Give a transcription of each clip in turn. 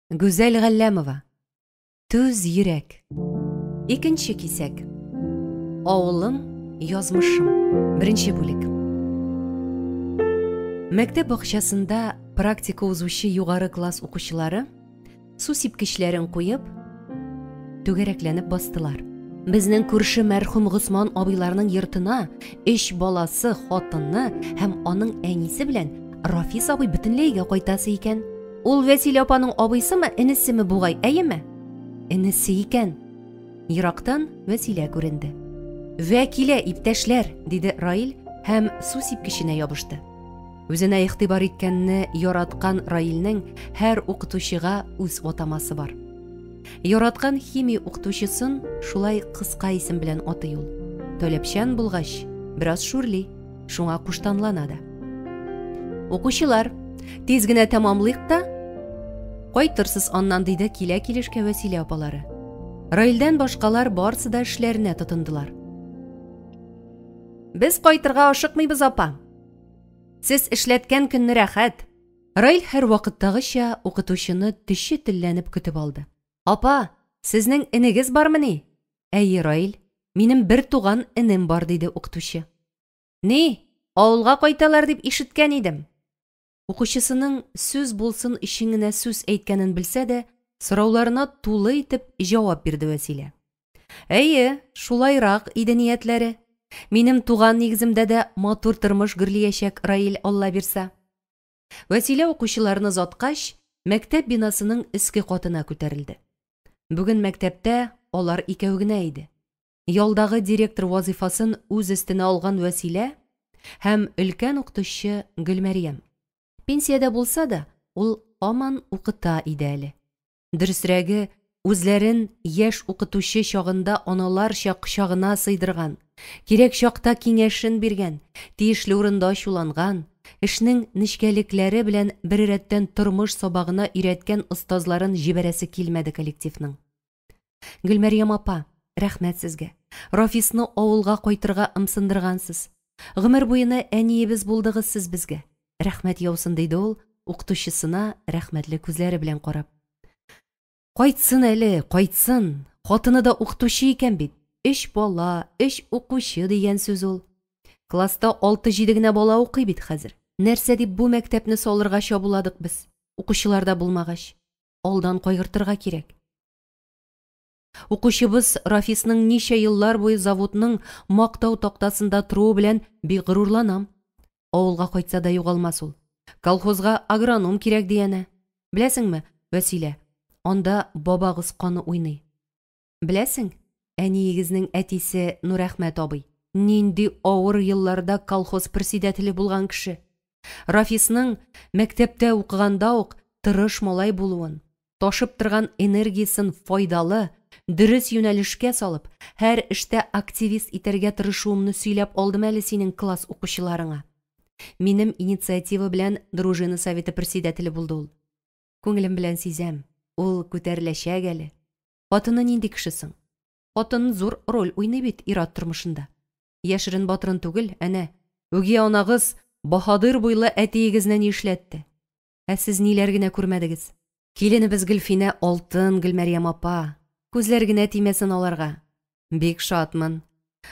Гүзәл Галләмова. Түз йөрәк. Икенче кисәк. Авылым, язмышым. Беренче бүлек. Мәктәп бакчасында практика узучы югары класс укучылары су сипкечләрен куеп, түгәрәкләнеп бастылар. Безнең күрше мәрхүм Госман абыйларның йортына өч баласы, хатыны һәм аның әнисе белән Рафис абый бөтенләйгә кайтасы икән. Ул Вәсилә апаның абыйсымы, энесеме бугай, әйеме? Энесе икән. Ерактан Вәсилә күренде. Вәкилә, иптәшләр, диде Раил һәм су сипкеченә ябышты. Үзенә игътибар иткәнне яраткан Раилнең һәр укытучыга үз атамасы бар. Яраткан химия укытучысын шулай кыска исем белән атый ул. Таләпчән булгач, бераз шүрли. Шуңа куштанлана да. Укучылар, тиз генә тәмамлыйк та, кайтырсыз аннан, диде килә килешкә Вәсилә апалары. Раилдән башкалар барсы да эшләренә тотындылар. Без кайтырга ашыкмыйбыз, апа. Сез эшләткән көнне рәхәт. Раил һәрвакыттагыча укытучыны төче телләнеп көтеп алды. Апа, сезнең энегез бармыни? Әйе, Раил, минем бер туган энем бар, диде укытучы. Ни, авылга кайталар дип ишеткән идем. Укучысының сүз булсын өчен генә сүз әйткәнен белсә дә, сорауларына тулы итеп җавап бирде Вәсилә. Әйе, шулайрак иде ниятләре. Минем туган нигеземдә дә матур тормыш гөрлиячәк, Раил, Алла бирса. Вәсилә укучыларны озаткач, мәктәп бинасының өске катына күтәрелде. Бүген мәктәптә алар икәү генә иде. Ялдагы директор вазыйфасын үз өстенә алган Вәсилә һәм өлкән укытучы Гөлмәрьям. Пенсиядә булса да, ул һаман укыта иде әле. Дөресрәге, үзләрен яшь укытучы чагында аналарча кочагына сыйдырган, кирәк чакта киңәшен биргән, тиешле урында ачуланган, эшнең нечкәлекләре белән беррәттән тормыш сабагына өйрәткән остазларын җибәрәсе килмәде коллективның. Гөлмәрьям апа, рәхмәт сезгә. Рафисны авылга кайтырга ымсындыргансыз. Гомер буена әниебез булдыгыз сез безгә. Рәхмәт яусын, диде ул, укытучысына рәхмәтле күзләре белән карап. Кайтсын әле, кайтсын. Хатыны да укытучы икән бит. Өч бала, өч укучы дигән сүз ул. Класста алты-җиде генә бала укый бит хәзер. Нәрсә дип бу мәктәпне салырга чабуладык без, укучылар да булмагач. Алдан кайгыртырга кирәк. Укучыбыз Рафисның ничә еллар буе заводның мактау тактасында торуы белән бик горурланам. Авылга кайтса да югалмас ул. Колхозга агроном кирәк ди әнә. Беләсеңме, Вәсилә, анда бабагыз каны уйный. Беләсең, әниегезнең әтисе Нурәхмәт абый, нинди авыр елларда колхоз председателе булган кеше. Рафисның мәктәптә укыганда ук тырыш малай булуын, ташып торган энергиясен файдалы, дөрес юнәлешкә салып, һәр эштә активист итәргә тырышуымны сөйләп алдым әле синең класс укучыларыңа. Минем инициатива белән дружина советы председателе булды ул. Күңелем белән сизәм, ул күтәреләчәк әле. Хатыны нинди кеше соң? Хатын зур роль уйный бит ир-ат тормышында. Яшерен-батырын түгел, әнә, үги анагыз баһадир буйлы әтиегезне ни эшләтте? Ә сез ниләр генә күрмәдегез? Киленебез Гөлфинә алтын, Гөлмәрьям апа. Күзләр генә тимәсен аларга. Бик шатмын.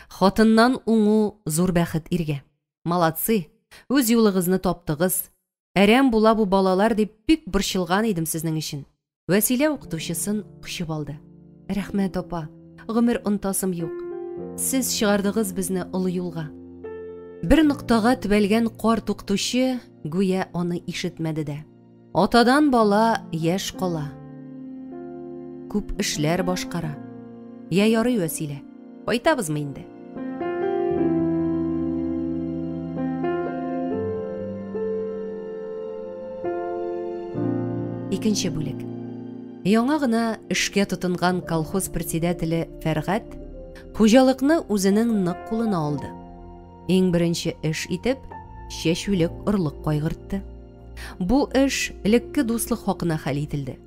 Хатыннан уңу зур бәхет иргә. Молодцы, үз юлыгызны таптыгыз. Әрәм була бу балалар дип бик борчылган идем сезнең өчен. Вәсилә укытучысын кочып алды. Рәхмәт, апа, гомер онтасым юк. Сез чыгардыгыз безне олы юлга. Бер ноктага төбәлгән карт укытучы гүя аны ишетмәде дә. Атадан бала яшь кала. Күп эшләр башкара. Я ярый, Вәсилә, кайтабызмы инде? Икенче бүлек. Яңа гына эшкә тотынган колхоз председателе Фәргать хуҗалыкны үзенең нык кулына алды. Иң беренче эш итеп чәчүлек орлык кайгыртты. Бу эш элекке дуслык хакына хәл ителде.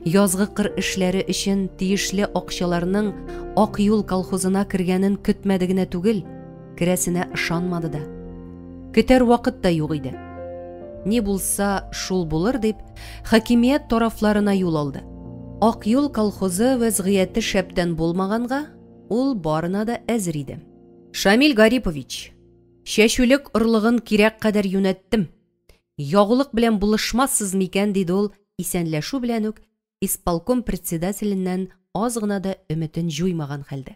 Язгы кыр эшләре өчен тиешле акчаларның Ак юл колхозына кергәнен көтмәде генә түгел, керәсенә ышанмады да. Көтәр вакыт та юк иде. Ни булса, шул булыр дип, хакимият тарафларына юл алды. Ак юл колхозы вәзгыяте шәптән булмаганга, ул барына да әзер иде. Шамил Гарипович, чәчүлек орлыгын кирәк кадәр юнәттем. Ягулык белән булышмассыз микән, диде ул исәнләшү белән үк исполком председателеннән аз гына да өметен җуймаган хәлдә.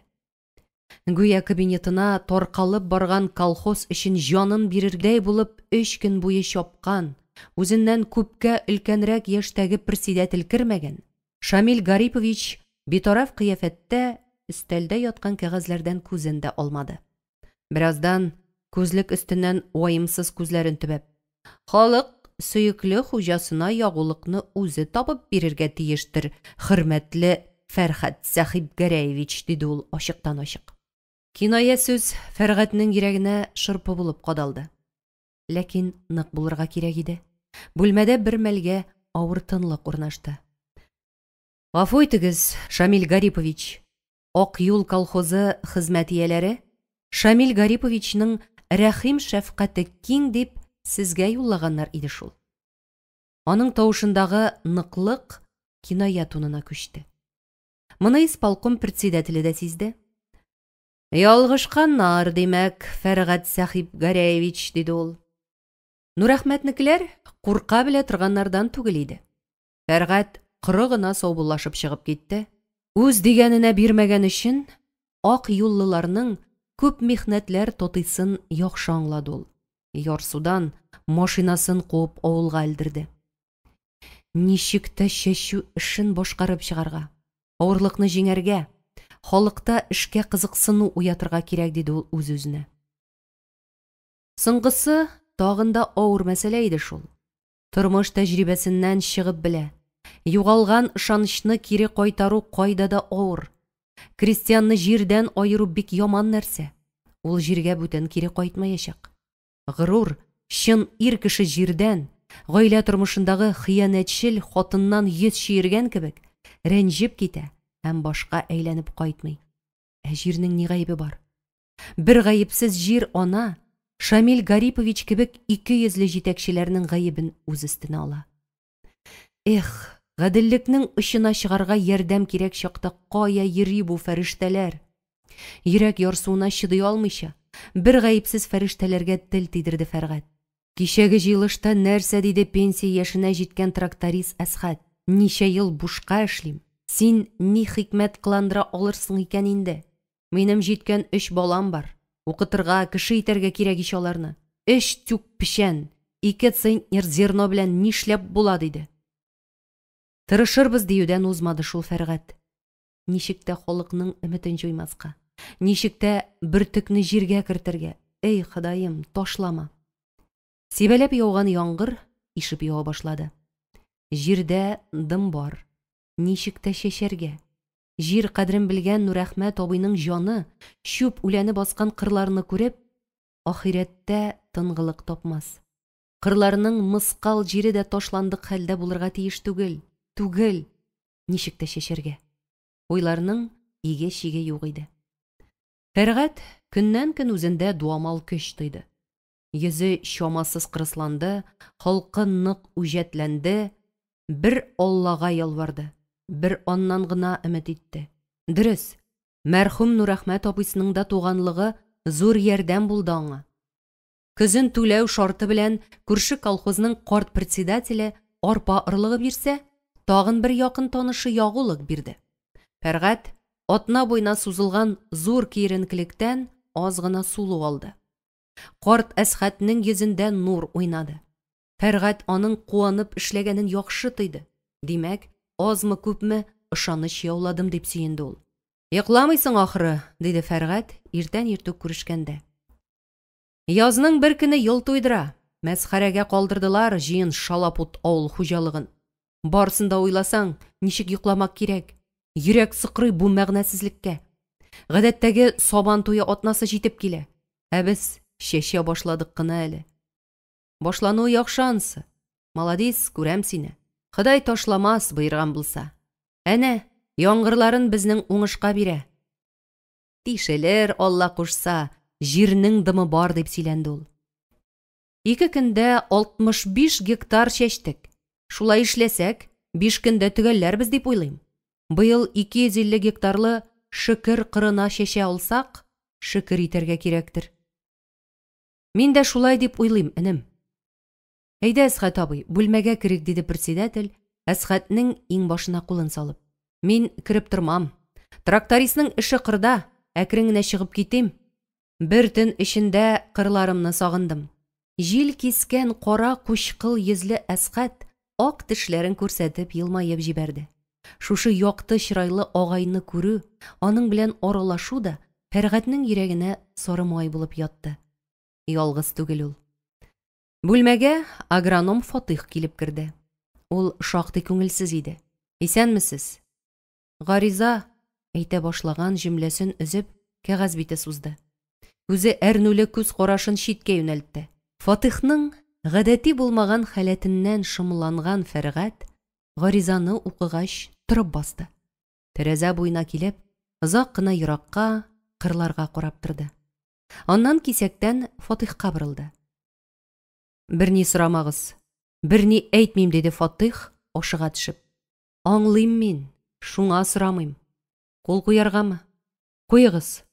Гүя кабинетына таркалып барган колхоз өчен җанын бирердәй булып өч көн буе чапкан, үзеннән күпкә өлкәнрәк яшьтәге председатель кермәгән. Шамил Гарипович битараф кыяфәттә өстәлдә яткан кәгазьләрдән күзен дә алмады. Бераздан күзлек өстеннән ваемсыз күзләрен төбәп: "Халык сөекле хуҗасына ягулыкны үзе табып бирергә тиештер, хөрмәтле Фәрхәт Сәхибгәрәевич", диде ул ачыктан-ачык. Киная сүз Фәргатьнең йөрәгенә шырпы булып кадалды. Ләкин нык булырга кирәк иде. Бүлмәдә бер мәлгә авыр тынлык урнашты. Гафу итегез, Шамил Гарипович. Ак юл колхозы хезмәт ияләре Шамил Гариповичның рәхим шәфкате киң дип сезгә юллаганнар иде шул. Аның тавышындагы ныклык киная тонына күчте. Моны исполком председателе дә сизде. Ялгышканнар, димәк, Фәргать Сәхибгәрәевич, диде ул. Нурәхмәтнекеләр курка белә торганнардан түгел иде. Фәргать коры гына саубуллашып чыгып китте. Үз дигәненә бирмәгән өчен ак юллыларның күп михнәтләр татыйсын яхшы аңлады ул. Ярсудан машинасын куып авылга элдерде. Ничек тә чәчү эшен башкарып чыгарга, авырлыкны җиңәргә, халыкта эшкә кызыксыну уятырга кирәк, диде ул үз-үзенә. Соңгысы тагын да авыр мәсьәлә иде шул. Тормыш тәҗрибәсеннән чыгып белә. Югалган ышанычны кире кайтару кайда да авыр. Крестьянны җирдән аеру бик яман нәрсә. Ул җиргә бүтән кире кайтмаячак. Горур, чын ир кеше җирдән, гаилә тормышындагы хыянәтчел хатыннан йөз чөергән кебек, рәнҗеп китә һәм башка әйләнеп кайтмый. Ә җирнең ни гаебе бар? Бер гаепсез җир ана Шамил Гарипович кебек ике йөзле җитәкчеләрнең гаебен үз өстенә ала. Эх, гаделлекнең очына чыгарга ярдәм кирәк чакта кая йөри бу фәрештәләр? Йөрәк ярсуына чыдый алмыйча, бер гаепсез фәрештәләргә тел тидерде Фәргать. Кичәге җыелышта нәрсә диде пенсия яшенә җиткән тракторист Әсхәт? Ничә ел бушка эшлим. Син ни хикмәт кыландыра алырсың икән инде? Минем җиткән өч балам бар. Укытырга, кеше итәргә кирәк ич аларны. Өч тюк печән, ике центнер зерно белән нишләп була, диде. Тырышырбыз диюдән узмады шул Фәргать. Ничек тә халыкның өметен җуймаска, ничек тә бөртекне җиргә кертергә. Эй, Ходаем, ташлама. Сибәләп яуган яңгыр ишеп ява башлады. Җирдә дым бар. Ничек тә чәчәргә. Җир кадерен белгән Нурәхмәт абыйның җаны, чүп үләне баскан кырларны күреп, ахирәттә тынгылык тапмас. Кырларның мыскал җире дә ташландык хәлдә булырга тиеш түгел. Түгел. Ничек тә чәчәргә. Уйларның иге-чиге юк иде. Фәргать көннән-көн үзендә дуамал көч тойды. Йөзе чамасыз кырысланды, холкы нык үҗәтләнде, бер Аллага ялварды, бер аннан гына өмет итте. Дөрес, мәрхүм Нурәхмәт абыйсының да туганлыгы зур ярдәм булды аңа. Көзен түләү шарты белән күрше колхозның карт председателе арпа орлыгы бирсә, тагын бер якын танышы ягулык бирде. Фәргать атна буена сузылган зур киеренкелектән аз гына сулу алды. Карт Әсхәтнең йөзендә нур уйнады. Фәргать аның куанып эшләгәнен яхшы тойды. Димәк, азмы-күпме ышаныч яуладым дип сөенде ул. Йокламыйсың ахры, диде Фәргать иртән иртүк күрешкәндә. Язның бер көне ел туйдыра. Мәсхәрәгә калдырдылар җыен шалапут авыл хуҗалыгын. Барысын да уйласаң, ничек йокламак кирәк? Йөрәк сыкрый бу мәгънәсезлеккә. Гадәттәге Сабан туе атнасы җитеп килә. Ә без чәчә башладык кына әле. Башлануы яхшы ансы. Маладис, күрәм сине. Ходай ташламас, боерган булса. Әнә, яңгырларын безнең уңышка бирә. Тишелер, Алла кушса, җирнең дымы бар, дип сөйләнде ул. Ике көндә 65 гектар чәчтек. Шулай эшләсәк, 5 көндә төгәлләрбез дип уйлыйм. Быел 250 гектарлы Шөкер кырына чәчә алсак, шөкер итәргә кирәктер. Мин дә шулай дип уйлыйм, энем. Әйдә, Әсхәт абый, бүлмәгә керик, диде председатель, Әсхәтнең иңбашына кулын салып. Мин кереп тормам. Трактористның эше кырда, әкрен генә чыгып китим. Бер төн эчендә кырларымны сагындым. Җил кискән кара кучкыл йөзле Әсхәт ак тешләрен күрсәтеп елмаеп җибәрде. Шушы якты чырайлы агайны күрү, аның белән аралашу да Фәргатьнең йөрәгенә сары май булып ятты. Ялгыз түгел ул. Бүлмәгә агроном Фатыйх килеп керде. Ул шактый күңелсез иде. Исәнмесез. Гариза, әйтә башлаган җөмләсен өзеп, кәгазь бите сузды. Үзе әрнүле күз карашын читкә юнәлтте. Фатыйхның гадәти булмаган халәтеннән шомланган Фәргать гаризаны укыгач торып басты. Тәрәзә буена килеп, озак кына еракка, кырларга карап торды. Аннан кисәктән Фатыйхка борылды. Берни сорамагыз, берни әйтмим, диде Фатыйх, ашыга төшеп. Аңлыйм мин, шуңа сорамыйм. Кул куяргамы? Куегыз.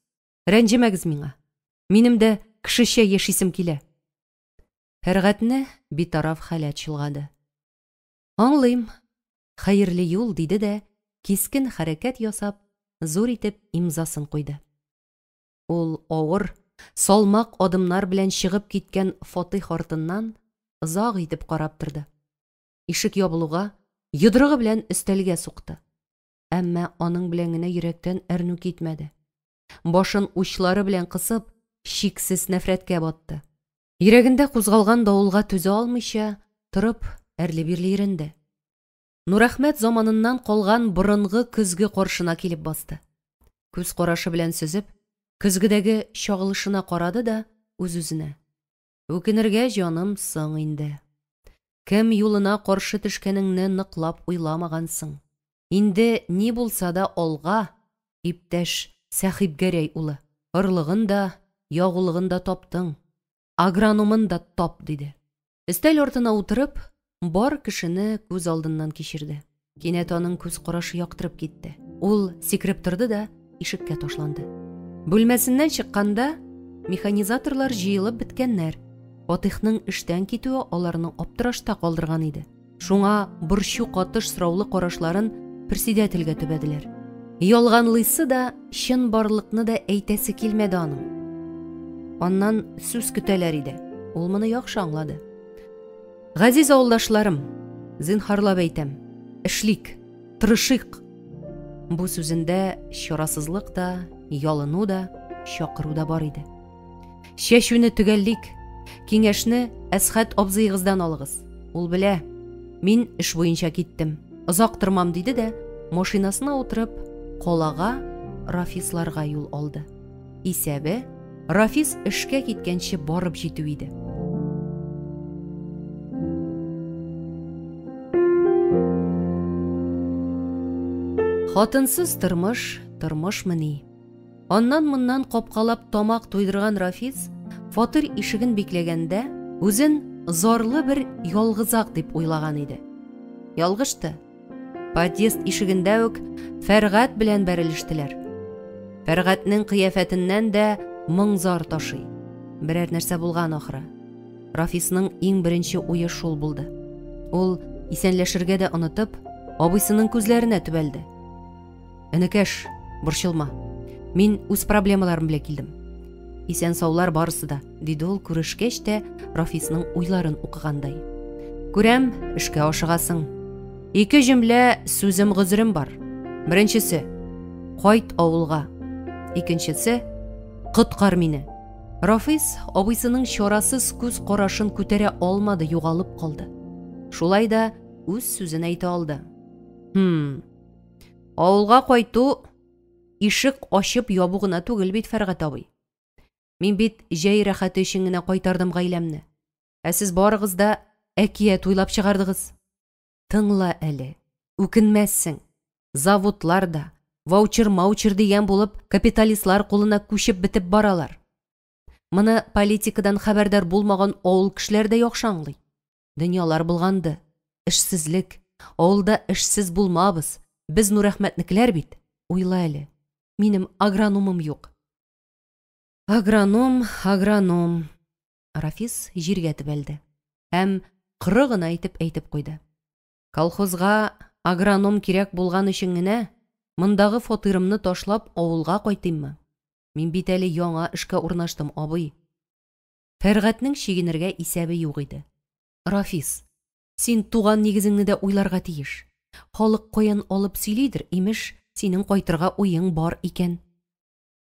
Рәнҗемәгез миңа. Минем дә кешечә яшисем килә. Фәргатьне битараф халәт чолгады. Аңлыйм. Хәерле юл, диде дә, кискен хәрәкәт ясап, зур итеп имзасын куйды. Ул авыр, салмак адымнар белән чыгып киткән Фатыйх артыннан озак итеп карап торды. Ишек ябылуга, йодрыгы белән өстәлгә сукты. Әмма аның белән генә йөрәктән әрнү китмәде. Башын учлары белән кысып, чиксез нәфрәткә батты. Йөрәгендә кузгалган давылга түзә алмыйча, торып, әрле-бирле йөренде. Нурәхмәт заманыннан калган борынгы көзге каршына килеп басты. Күз карашы белән сөзеп, көзгедәге чагылышына карады да үз-үзенә: Үкенергә, җаным, соң инде. Кем юлына каршы төшкәнеңне ныклап уйламагансың. Инде ни булса да алга, иптәш Сәхибгәрәй улы. Орлыгын да, ягулыгын да таптың. Агрономын да тап, диде. Өстәл артына утырып, бар кешене күз алдыннан кичерде. Кинәт аның күз карашы яктырып китте. Ул сикереп торды да ишеккә ташланды. Бүлмәсеннән чыкканда механизаторлар җыелып беткәннәр. Фатыйхның эштән китүе аларны аптырашта калдырган иде. Шуңа борчу катыш сораулы карашларын председательгә төбәделәр. Ялганлыйсы да, чынбарлыкны да әйтәсе килмәде аның. Аннан сүз көтәләр иде. Ул моны яхшы аңлады. Газиз авылдашларым, зинһарлап әйтәм, эшлик, тырышыйк. Бу сүзендә чарасызлык та, ялыну да, чакыру да бар иде. Чәчүне төгәллик. Киңәшне Әсхәт абзыегыздан алыгыз. Ул белә. Мин эш буенча киттем. Озак тормам, диде дә, машинасына утырып, калага Рафисларга юл алды. Исәбе Рафис эшкә киткәнче барып җитү иде. Хатынсыз тормыш, тормышмыни? Аннан-моннан капкалап тамак туйдырган Рафис фатир ишеген бикләгәндә үзен зарлы бер ялгызак дип уйлаган иде. Ялгышты. Подъезд ишегендә үк Фәргать белән бәрелештеләр. Фәргатьнең кыяфәтеннән дә моң-зар ташый. Берәр нәрсә булган ахры. Рафисның иң беренче уе шул булды. Ул исәнләшергә дә онытып, абыйсының күзләренә төбәлде. Энекәш, борчылма. Мин үз проблемаларым белән килдем. Исән саулар барысы да, диде ул күрешкәч тә Рафисның уйларын укыгандай. Күрәм, эшкә ашыгасың. Ике җөмлә сүзем гозерем бар. Беренчесе, кайт авылга. Икенчесе, коткар мине. Рафис абыйсының чарасыз күз карашын күтәрә алмады, югалып калды. Шулай да үз сүзен әйтә алды. Хм. Авылга кайту ишек ачып ябу гына түгел бит, Фәргать абый. Мин бит җәй рәхәте өчен генә кайтардым гаиләмне. Ә сез барыгыз да әкият уйлап чыгардыгыз. Тыңла әле, үкенмәссең. Заводлар да, ваучер-маучер дигән булып, капиталистлар кулына күчеп бетеп баралар. Моны политикадан хәбәрдар булмаган авыл кешеләре дә яхшы аңлый. Дөньялар болганды. Эшсезлек. Авылда эшсез булмабыз. Без Нурәхмәтнекеләр бит. Уйла әле. Минем агрономым юк. Агроном, агроном. Рафис җиргә төбәлде. Һәм коры гына итеп әйтеп куйды. Колхозга агроном кирәк булган өчен генә мондагы фатирымны ташлап авылга кайтыйммы? Мин бит әле яңа эшкә урнаштым, абый. Фәргатьнең чигенергә исәбе юк иде. Рафис, син туган нигезеңне дә уйларга тиеш. Халык каян алып сөйлидер, имеш, синең кайтырга уең бар икән.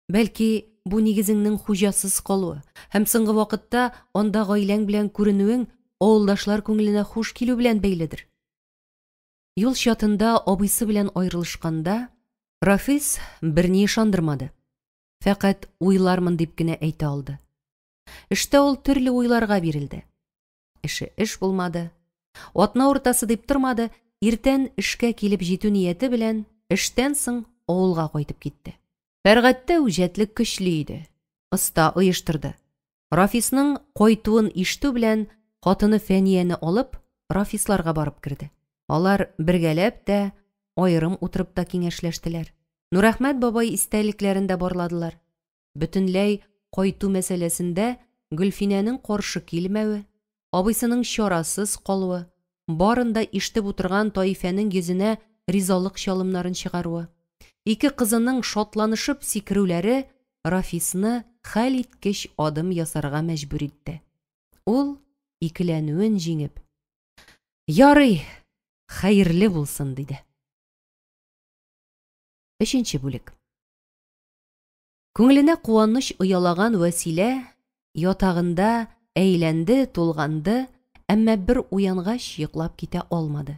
Бәлки, бу нигезеңнең хуҗасыз калуы һәм соңгы вакытта анда гаиләң белән күренүең авылдашлар күңеленә хуш килү белән бәйледер. Юл чатында абыйсы белән аерылышканда, Рафис берни ышандырмады. Фәкать уйлармын дип кенә әйтә алды. Эштә ул төрле уйларга бирелде. Эше эш булмады. Атна уртасы дип тормады, иртән эшкә килеп җитү нияте белән эштән соң авылга кайтып китте. Фәргатьтә үҗәтлек көчле иде. Оста оештырды. Рафисның кайтуын ишетү белән хатыны Фәнияне алып, Рафисларга барып керде. Алар бергәләп тә, аерым утырып та киңәшләштеләр. Нурәхмәт бабай истәлекләрен дә барладылар. Бөтенләй кайту мәсьәләсендә Гөлфинәнең каршы килмәве, абыйсының чарасыз калуы, барын да ишетеп утырган Таифәнең йөзенә ризалык чалымнарын чыгаруы, ике кызының шатланышып сикерүләре Рафисны хәлиткеч адым ясарга мәҗбүр итте. Ул икеләнүен җиңеп, Ярый, хәерле булсын, диде. Өченче бүлек. Күңеленә куаныч оялаган Вәсилә ятагында әйләнде, тулганды, әмма бер уянгач йоклап китә алмады.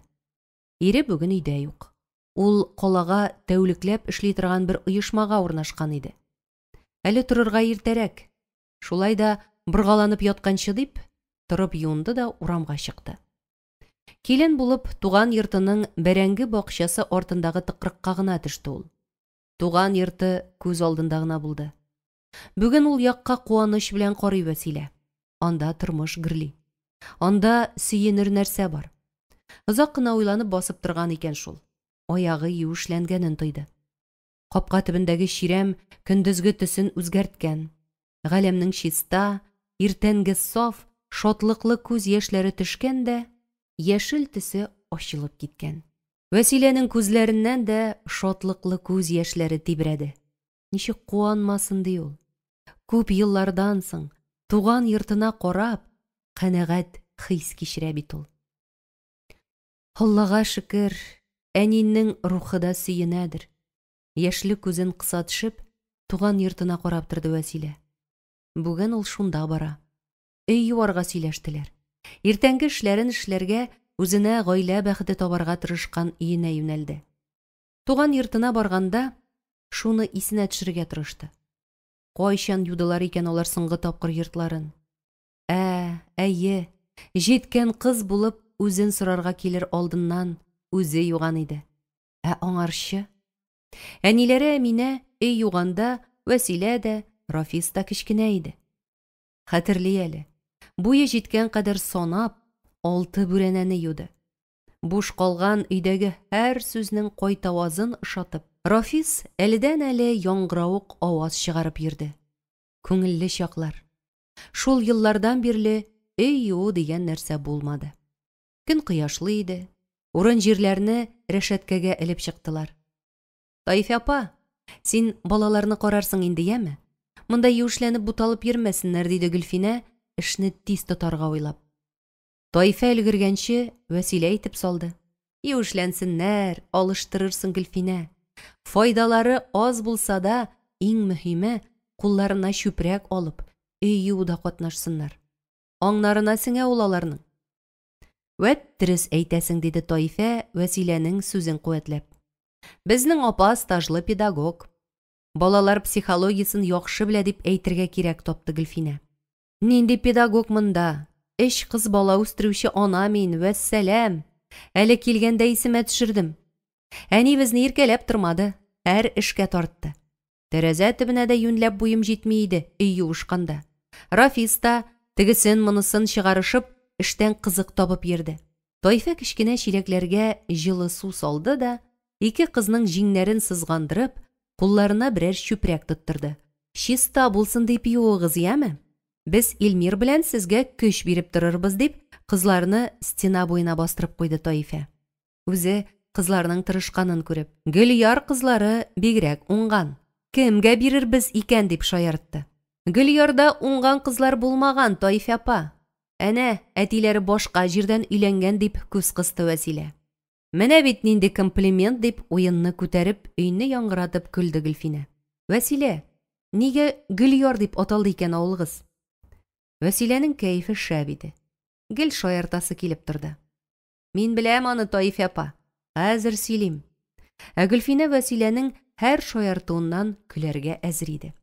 Ире бүген өйдә юк. Ул калага тәүлекләп эшли торган бер оешмага урнашкан иде. Әле торырга иртәрәк. Шулай да боргаланып ятканчы дип, торып юынды да урамга чыкты. Килен булып туган йортының бәрәңге бакчасы артындагы тыкрыкка гына төште ул. Туган йорты күз алдында гына булды. Бүген ул якка куаныч белән карый Вәсилә. Анда тормыш гөрли. Анда сөенер нәрсә бар. Озак кына уйланып басып торган икән шул. Аягы юешләнгәнен тойды. Капка төбендәге чирәм көндезге төсен үзгәрткән. Галәмнең чиста, иртәнге саф, шатлыклы күз яшьләре төшкән дә, яшел төсе ачылып киткән. Вәсиләнең күзләреннән дә шатлыклы күз яшьләре тибрәде. Ничек куанмасын ди ул. Күп еллардан соң туган йортына карап, канәгать хис кичерә бит ул. Аллага шөкер, әнинең рухы да сөенәдер. Яшьле күзен кыса төшеп, туган йортына карап торды Вәсилә. Бүген ул шунда бара. Өй юарга сөйләштеләр. Иртәнге эшләрен эшләргә, үзенә гаилә бәхете табарга тырышкан өенә юнәлде. Туган йортына барганда шуны исенә төшерергә тырышты. Кайчан юдылар икән алар соңгы тапкыр йортларын? Ә, әйе, җиткән кыз булып үзен сорарга килер алдыннан үзе юган иде. Ә аңарчы? Әниләре Әминә өй юганда Вәсилә дә, Рафис та кечкенә иде. Хәтерли әле, буе җиткән кадәр санап, 6 бүрәнәне юды. Буш калган өйдәге һәр сүзнең кайтавазын ошатып, Рафис әледән-әле яңгыравык аваз чыгарып йөрде. Күңелле чаклар. Шул еллардан бирле өй юуу дигән нәрсә булмады. Көн кояшлы иде. Урын-җирләрне рәшәткәгә элеп чыктылар. Таифә апа, син балаларны карарсың инде, яме? Монда юешләнеп буталып йөрмәсеннәр, диде Гөлфинә, эшне тиз тотарга уйлап. Таифә өлгергәнче Вәсилә әйтеп салды. Юешләнсеннәр, алыштырырсың, Гөлфинә. Файдалары аз булса да, иң мөһиме, кулларына чүпрәк алып, өй юуда катнашсыннар. Аңнарына сеңә ул аларның. Вәт дөрес әйтәсең, диде Таифә Вәсиләнең сүзен куәтләп. Безнең апа стажлы педагог. Балалар психологиясен яхшы белә дип әйтергә кирәк тапты Гөлфинә. Нинди педагог монда? Өч кыз бала үстерүче ана мин, вәссәлам. Әле килгәндә исемә төшердем. Әни безне иркәләп тормады, һәр эшкә тартты. Тәрәзә төбенә дә юньләп буем җитми иде өй юышканда. Рафис та, тегесен-монысын чыгарышып, эштән кызык табып йөрде. Таифә кечкенә чиләкләргә җылы су салды да, ике кызның җиңнәрен сызгандырып, кулларына берәр чүпрәк тоттырды. Чиста булсын дип юыгыз, яме? Без Илмир белән сезгә көч биреп торырбыз, дип, кызларны стена буена бастырып куйды Таифә. Үзе кызларның тырышканын күреп, Гөльяр кызлары бигрәк уңган. Кемгә бирербез икән, дип шаяртты. Гөльярда уңган кызлар булмаган, Таифә апа. Әнә, әтиләре башка җирдән өйләнгән, дип күз кысты Вәсилә. Менә бит нинди комплимент, дип уенны күтәреп, өйне яңгыратып көлде Гөлфинә. Вәсилә, нигә Гөльяр дип аталды икән авылыгыз? Вәсиләнең кәефе шәп иде. Гел шаяртасы килеп торды. Мин беләм аны, Таифә апа. Хәзер сөйлим. Ә Гөлфинә Вәсиләнең һәр шаяртуыннан көләргә әзер иде.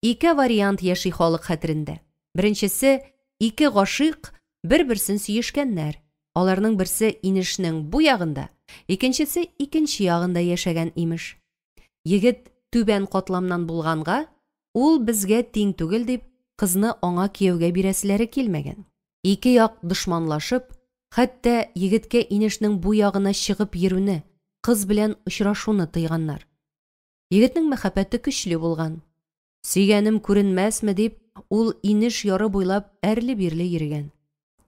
Ике вариант яши халык хәтерендә. Беренчесе, ике гашыйк бер-берсен сөешкәннәр. Аларның берсе инешнең бу ягында, икенчесе икенче ягында яшәгән, имеш. Егет түбән катламнан булганга, ул безгә тиң түгел дип, кызны аңа кияүгә бирәселәре килмәгән. Ике як дошманлашып, хәтта егеткә инешнең бу ягына чыгып йөрүне, кыз белән очрашуны тыйганнар. Егетнең мәхәббәте көчле булган. Сөйгәнем күренмәсме дип, ул инеш яры буйлап әрле-бирле йөргән.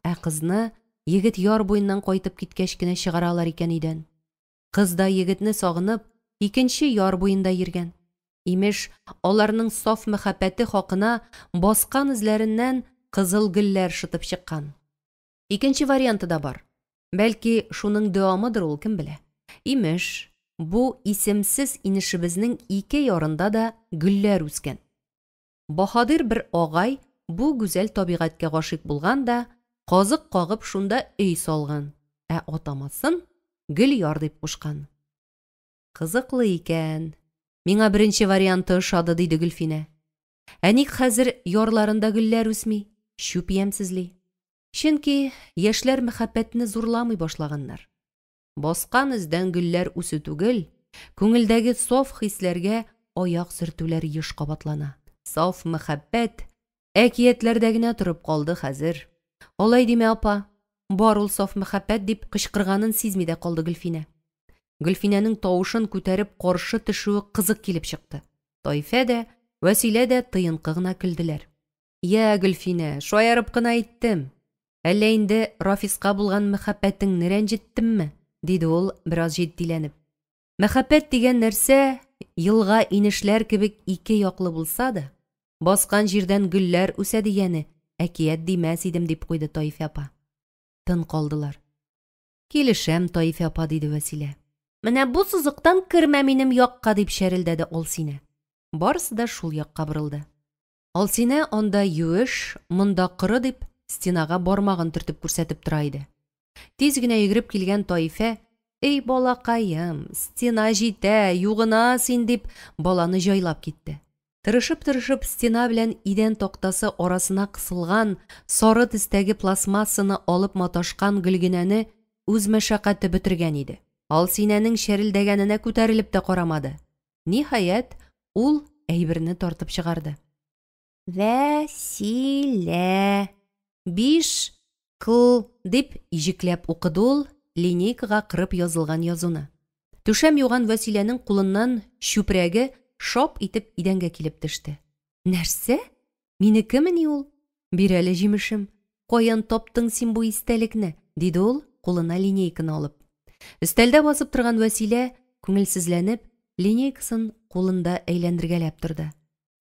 Ә кызны егет яр буеннан кайтып киткәч кенә чыгаралар икән өйдән. Кыз да егетне сагынып, икенче яр буенда йөргән. Имеш, аларның саф мәхәббәте хакына баскан эзләреннән кызыл гөлләр шытып чыккан. Икенче варианты да бар. Бәлки, шуның дәвамыдыр ул, кем белә. Имеш, бу исемсез инешебезнең ике ярында да гөлләр үскән. Баһадир бер агай бу гүзәл табигатькә гашыйк булган да, казык кагып шунда өй салган, ә атамасын Гөльяр дип кушкан. Кызыклы икән. Миңа беренче варианты ошады, диде Гөлфинә. Ә ник хәзер ярларында гөлләр үсми, чүп ямьсезли? Чөнки яшьләр мәхәббәтне зурламый башлаганнар. Баскан эздән гөлләр үсү түгел, күңелдәге саф хисләргә аяк сөртүләр еш кабатлана. Саф мәхәббәт әкиятләрдә генә торып калды хәзер. Алай димә, апа, бар ул саф мәхәббәт, дип кычкырганын сизми дә калды Гөлфинә. Гөлфинәнең тавышын күтәреп каршы төшүе кызык килеп чыкты. Таифә дә, Вәсилә дә тыенкы гына көлделәр. Йә, Гөлфинә, шаярып кына әйттем. Әллә инде Рафиска булган мәхәббәтеңне рәнҗеттемме? диде ул, бераз җитдиләнеп. Мәхәббәт дигән нәрсә елга-инешләр кебек ике яклы булса да, баскан җирдән гөлләр үсә дигәне әкият димәс идем, дип куйды Таифә апа. Тын калдылар. Килешәм, Таифә апа, диде Вәсилә. Менә бу сызыктан кермә минем якка, дип чәрелдәде Алсинә. Барысы да шул якка борылды. Алсинә анда юеш, монда коры дип, стенага бармагын төртеп күрсәтеп тора иде. Тиз генә йөгереп килгән Таифә, Эй, балакаем, стена җитә, югына син, дип, баланы җайлап китте. Тырышып-тырышып стена белән идән тактасы арасына кысылган сары төстәге пластмассаны алып маташкан Гөлгенәне үз мәшәкате бетергән иде. Алсинәнең чәрелдәгәненә күтәрелеп тә карамады. Ниһаять, ул әйберне тартып чыгарды. Вәсилә. 5 кл дип иҗекләп укыды ул линейкага кырып язылган язуны. Түшәм юган Вәсиләнең кулыннан чүпрәге шап итеп идәнгә килеп төште. Нәрсә? Минекемени ул? Бир әле, җимешем. Каян таптың син бу истәлекне? диде ул, кулына линейканы алып. Өстәлдә басып торган Вәсилә, күңелсезләнеп, линейкасын кулында әйләндергәләп торды.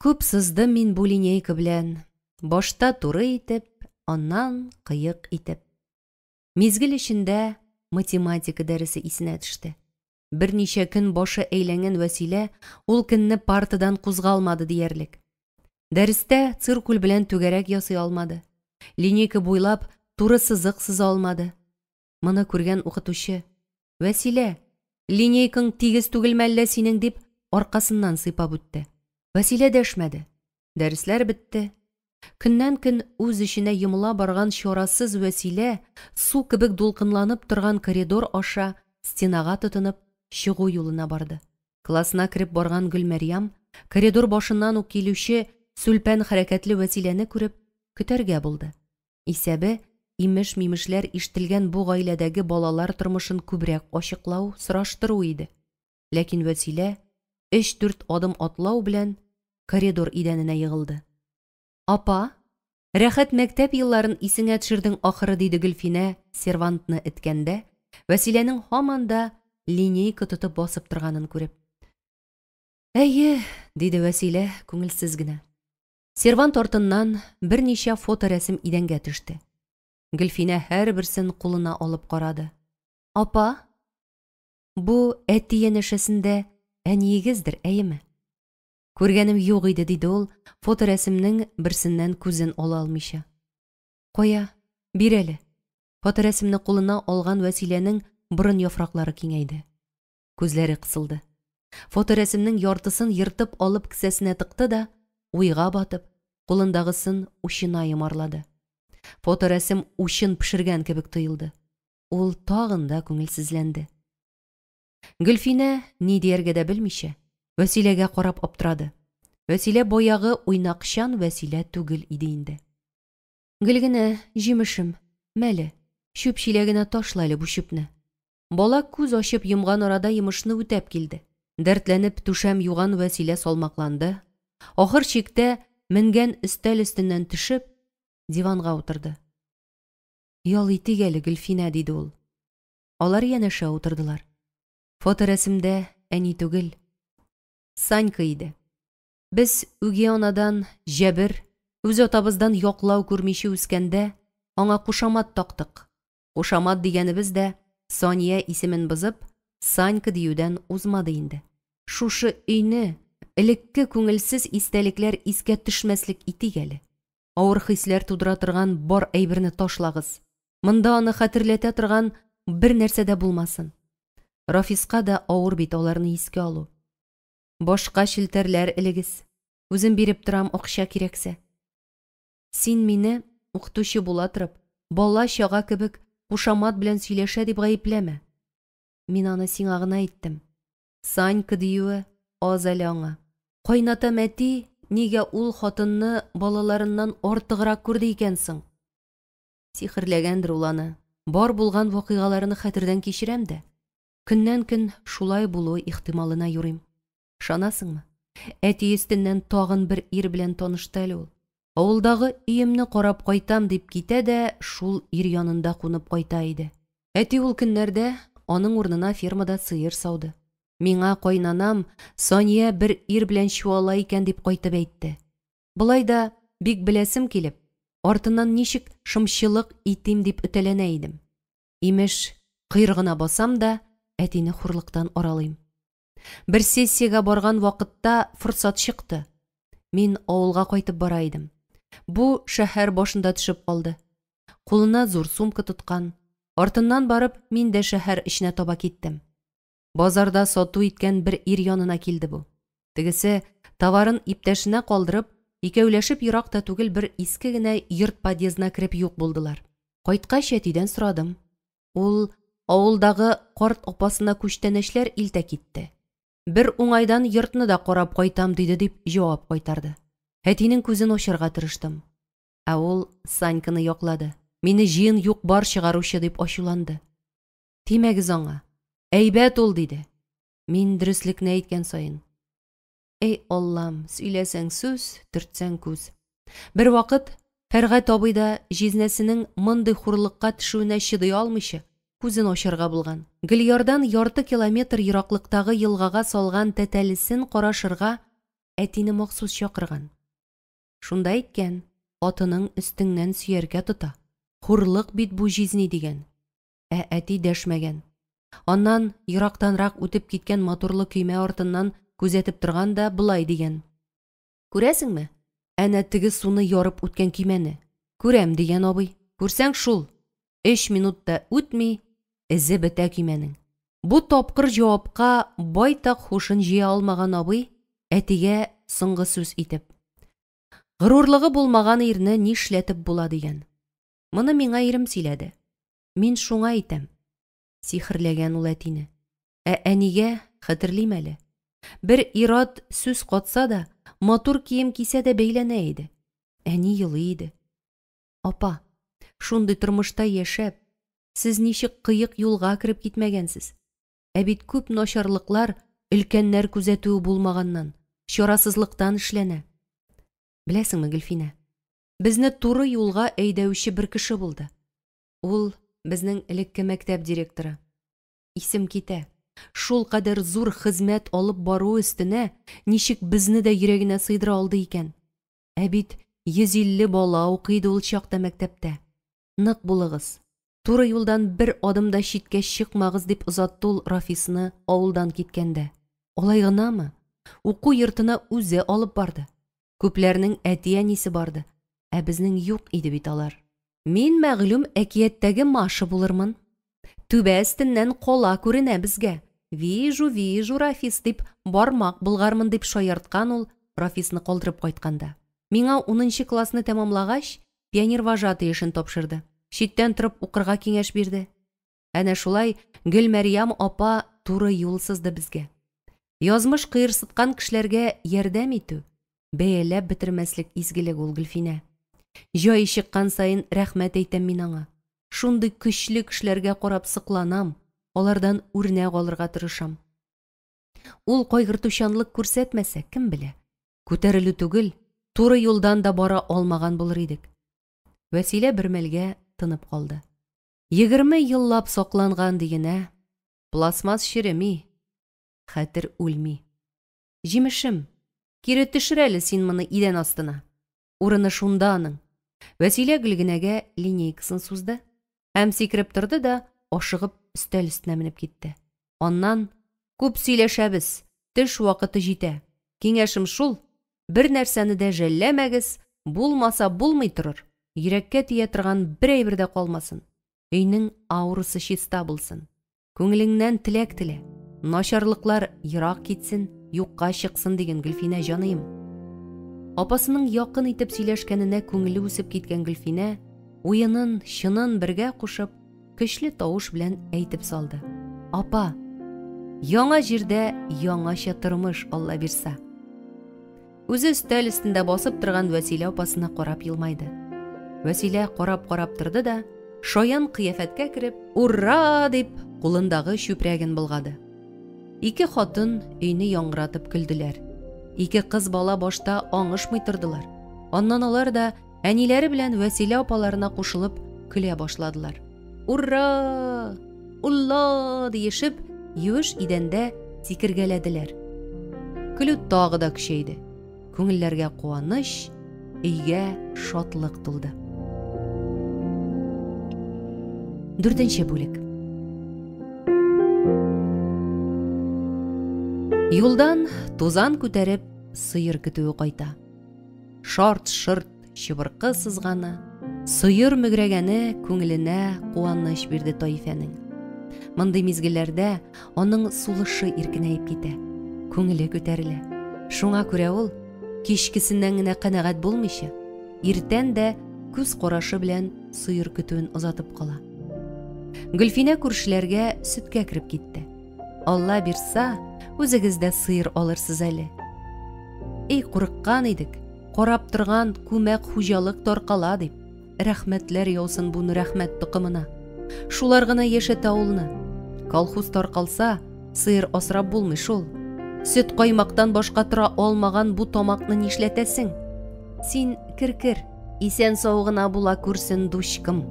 Күп сыздым мин бу линейка белән. Башта туры итеп, аннан кыек итеп. Мизгел эчендә математика дәресе исенә төште. Берничә көн башы әйләнгән Вәсилә ул көнне партадан кузгалмады диярлек. Дәрестә циркуль белән түгәрәк ясый алмады. Линейка буйлап туры сызык сыза алмады. Моны күргән укытучы, Вәсилә, линейкаң тигез түгелме әллә синең, дип аркасыннан сыйпап үтте. Вәсилә дәшмәде. Дәресләр бетте. Көннән-көн үз эченә йомыла барган чарасыз Вәсилә су кебек дулкынланып торган коридор аша стенага тотынып чыгу юлына барды. Классына кереп барган Гөлмәрьям коридор башыннан ук килүче сүлпән хәрәкәтле Вәсиләне күреп, көтәргә булды. Исәбе, имеш-мимешләр ишетелгән бу гаиләдәге балалар тормышын күбрәк ачыклау, сораштыру иде. Ләкин Вәсилә өч-дүрт адым атлау белән коридор идәненә егылды. Апа, рәхәт мәктәп елларын исеңә төшердең ахыры, диде Гөлфинә сервантны эткәндә, Вәсиләнең һаман да линейка тотып басып торганын күреп. Әйе, диде Вәсилә күңелсез генә. Сервант артыннан берничә фоторәсем идәнгә төште. Гөлфинә һәрберсен кулына алып карады. Апа, бу әти янәшәсендә әниегездер, әйеме? Күргәнем юк иде, диде ул, фоторәсемнең берсеннән күзен ала алмыйча. Кая, бир әле. Фоторәсемне кулына алган Вәсиләнең борын яфраклары киңәйде. Күзләре кысылды. Фоторәсемнең яртысын ертып алып кесәсенә тыкты да, уйга батып, кулындагысын учына йомарлады. Фоторәсем учын пешергән кебек тоелды. Ул тагын да күңелсезләнде. Гөлфинә, ни дияргә дә белмичә, Вәсиләгә карап аптырады. Вәсилә баягы уйнакчан Вәсилә түгел иде инде. Гөлгенә, җимешем, мәле, чүп чиләгенә ташла әле бу чүпне. Бала күз ачып йомган арада йомышны үтәп килде. Дәртләнеп түшәм юган Вәсилә салмакланды. Ахыр чиктә менгән өстәл өстеннән төшеп, диванга утырды. Ял итик әле, Гөлфинә, диде ул. Алар янәшә утырдылар. Фоторәсемдә әни түгел, Санька иде. Без үги анадан җәбер, үз атабыздан яклау күрмичә үскәндә, аңа кушамат тактык. Кушамат дигәнебез дә Сания исемен бозып, Санька диюдән узмады инде. Шушы өйне элекке күңелсез истәлекләр искә төшмәслек итик әле. Авыр хисләр тудыра торган бар әйберне ташлагыз. Монда аны хәтерләтә торган бер нәрсә дә булмасын. Рафиска да авыр бит аларны искә алу. Башка челтәрләр элегез. Үзем биреп торам акча кирәксә. Син мине, укытучы була торып, бала-чага кебек кушамат белән сөйләшә дип гаепләмә. Мин аны сиңа гына әйттем. Санька диюе аз әле аңа. Кайнатам әти нигә ул хатынны балаларыннан артыграк күрде икән соң? Сихерләгәндер ул аны. Бар булган вакыйгаларны хәтердән кичерәм дә, көннән-көн шулай булуы ихтималына юрыйм. Ышанасыңмы? Әти өстеннән тагын бер ир белән танышты әле ул. Авылдагы өемне карап кайтам дип китә дә шул ир янында кунып кайта иде. Әти ул көннәрдә аның урынына фермада сыер сауды. Миңа кайнанам Сания бер ир белән чуала икән дип кайтып әйтте. Болай да бик беләсем килеп, артыннан ничек шымчылык итим дип өтәләнә идем. Имеш, койрыгына басам да әтине хурлыктан аралыйм. Бер сессиягә барган вакытта форсат чыкты. Мин авылга кайтып бара идем. Бу шәһәр башында төшеп калды. Кулына зур сумка тоткан. Артыннан барып, мин дә шәһәр эченә таба киттем. Базарда сату иткән бер ир янына килде бу. Тегесе, товарын иптәшенә калдырып, икәүләшеп ерак та түгел бер иске генә йорт подъездына кереп юк булдылар. Кайткач әтидән сорадым. Ул авылдагы карт апасына күчтәнәчләр илтә китте. Бер уңайдан йортны да карап кайтам диде дип җавап кайтарды. Әтинең күзен ачарга тырыштым. Ә ул Саньканы яклады. Мине җыен юк-бар чыгаручы дип ачуланды. Тимәгез аңа. Әйбәт ул, диде. Мин дөреслекне әйткән саен. Эй, Аллам, сөйләсәң сүз, төртсәң күз. Бервакыт Фәргать абый да җизнәсенең мондый хурлыкка төшүенә чыдый алмыйча, күзен ачарга булган. Гөльярдан ярты километр ераклыктагы елгага салган тәтәлесен карашырга әтине махсус чакырган. Шунда әйткән, хатының өстеңнән сөяркә тота, хурлык бит бу җизни, дигән. Ә әти дәшмәгән. Аннан ерактанрак үтеп киткән моторлы көймә артыннан күзәтеп торган да болай дигән. Күрәсеңме? Әнә теге суны ярып үткән көймәне. Күрәм, дигән абый. Күрсәң шул. Өч минут та үтми, эзе бетә көймәнең. Бу тапкыр җавапка байтак һушын җыя алмаган абый әтигә соңгы сүз итеп. Горурлыгы булмаган ирне нишләтеп була, дигән. Моны миңа ирем сөйләде. Мин шуңа әйтәм. Сихерләгән ул әтине. Ә әнигә хәтерлим әле. Бер ир-ат сүз катса да, Матур кием кисә дә бәйләнә иде. Әни елый иде. Апа, шундый тормышта яшәп, сез ничек кыек юлга кереп китмәгәнсез? Ә бит күп начарлыклар өлкәннәр күзәтүе булмаганнан, чарасызлыктан эшләнә. Беләсеңме, Гөлфинә, безне туры юлга әйдәүче бер кеше булды. Ул безнең элекке мәктәп директоры. Исем китә. Шулкадәр зур хезмәт алып баруы өстенә ничек безне дә йөрәгенә сыйдыра алды икән? Ә бит 150 бала укый иде ул чакта мәктәптә. Нык булыгыз, туры юлдан бер адым да читкә чыкмагыз, дип озатты ул Рафисны авылдан киткәндә. Алай гынамы? Уку йортына үзе алып барды. Күпләрнең әти-әнисе барды, ә безнең юк иде бит алар. Мин мәгълүм әкияттәге Маша булырмын. Түбә өстеннән кала күренә безгә. Вижу, вижу, Рафис, дип бармак болгармын, дип шаярткан ул Рафисны калдырып кайтканда. Миңа унынчы классны тәмамлагач, пионервожатый эшен тапшырды. Читтән торып укырга киңәш бирде. Әнә шулай Гөлмәрьям апа туры юл сызды безгә. Язмыш кыерсыткан кешеләргә ярдәм итү, бәяләп бетермәслек изгелек ул, Гөлфинә. Җае чыккан саен рәхмәт әйтәм мин аңа. Шундый көчле кешеләргә карап сокланам, алардан үрнәк алырга тырышам. Ул кайгыртучанлык күрсәтмәсә, кем белә, күтәрелү түгел, туры юлдан да бара алмаган булыр идек. Вәсилә бер мәлгә тынып калды. 20 еллап сакланган диген, ә? Пластмасс череми, хәтер үлми. Җимешем, кире төшер әле син моны идән астына. Урыны шунда аның. Вәсилә Гөлгенәгә линейкасын сузды һәм сикереп торды да ашыгып өстәл өстенә менеп китте. Аннан, Күп сөйләшәбез, төш вакыты җитә. Киңәшем шул, бер нәрсәне дә жәлләмәгез, булмаса булмый торыр, йөрәккә тия торган бер әйбер дә калмасын. Өйнең аурасы чиста булсын. Күңелеңнән теләк телә, начарлыклар ерак китсен, юкка чыксын диген, Гөлфинә җаныем. Апасының якын итеп сөйләшкәненә күңеле үсеп киткән Гөлфинә, уенын, чынын бергә кушып, көчле тавыш белән әйтеп салды. Апа, яңа җирдә яңача тормыш, Алла бирса. Үзе өстәл өстендә басып торган Вәсилә апасына карап елмайды. Вәсилә карап-карап торды да, шаян кыяфәткә кереп, «Ура!» дип, кулындагы чүпрәген болгады. Ике хатын өйне яңгыратып көлделәр. Ике кыз бала башта аңышмый тордылар. Аннан алар да әниләре белән Вәсилә апаларына кушылып көлә башладылар. Ура! Улла! диешеп, юеш идәндә сикергәләделәр. Көлү тагы да көчәйде. Күңелләргә куаныч, өйгә шатлык тулды. Дүртенче бүлек. Юлдан тузан күтәреп сыер көтүе кайта. Шарт-шырт чыбыркы сызганы, сыер мөгрәгәне күңеленә куаныч бирде Таифәнең. Мондый мизгелләрдә аның сулышы иркенәеп китә, күңеле күтәрелә. Шуңа күрә ул, кичкесеннән генә канәгать булмыйча, иртән дә күз карашы белән сыер көтүен озатып кала. Гөлфинә күршеләргә сөткә кереп китте. Алла бирса, үзегез дә сыер алырсыз әле. Эй, курыккан идек, карап торган күмәк хуҗалык таркала дип. Рәхмәтләр яусын бу Нурәхмәт токымына. Шулар гына яшәтә авылны. Колхоз таркалса, сыер асрап булмый шул. Сөт каймактан башка тора алмаган бу тамакны нишләтәсең? Син кер-кер, исән-сау гына була күрсен, дучкым.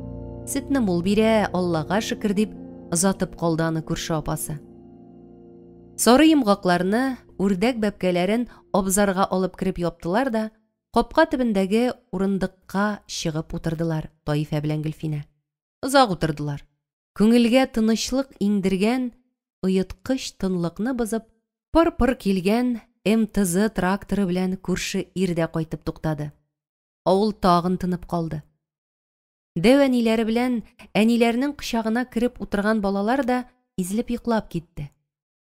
Сөтне мул бирә, Аллага шөкер, дип озатып калды аны күрше апасы. Сары йомгакларны, үрдәк бәбкәләрен абзарга алып кереп яптылар да, капка төбендәге урындыкка чыгып утырдылар Таифә белән Гөлфинә. Озак утырдылар. Күңелгә тынычлык иңдергән оеткыч тынлыкны бозып, пыр-пыр килгән МТЗ тракторы белән күрше ир дә кайтып туктады. Авыл тагын тынып калды. Дәү әниләре белән әниләренең кочагына кереп утырган балалар да изелеп йоклап китте.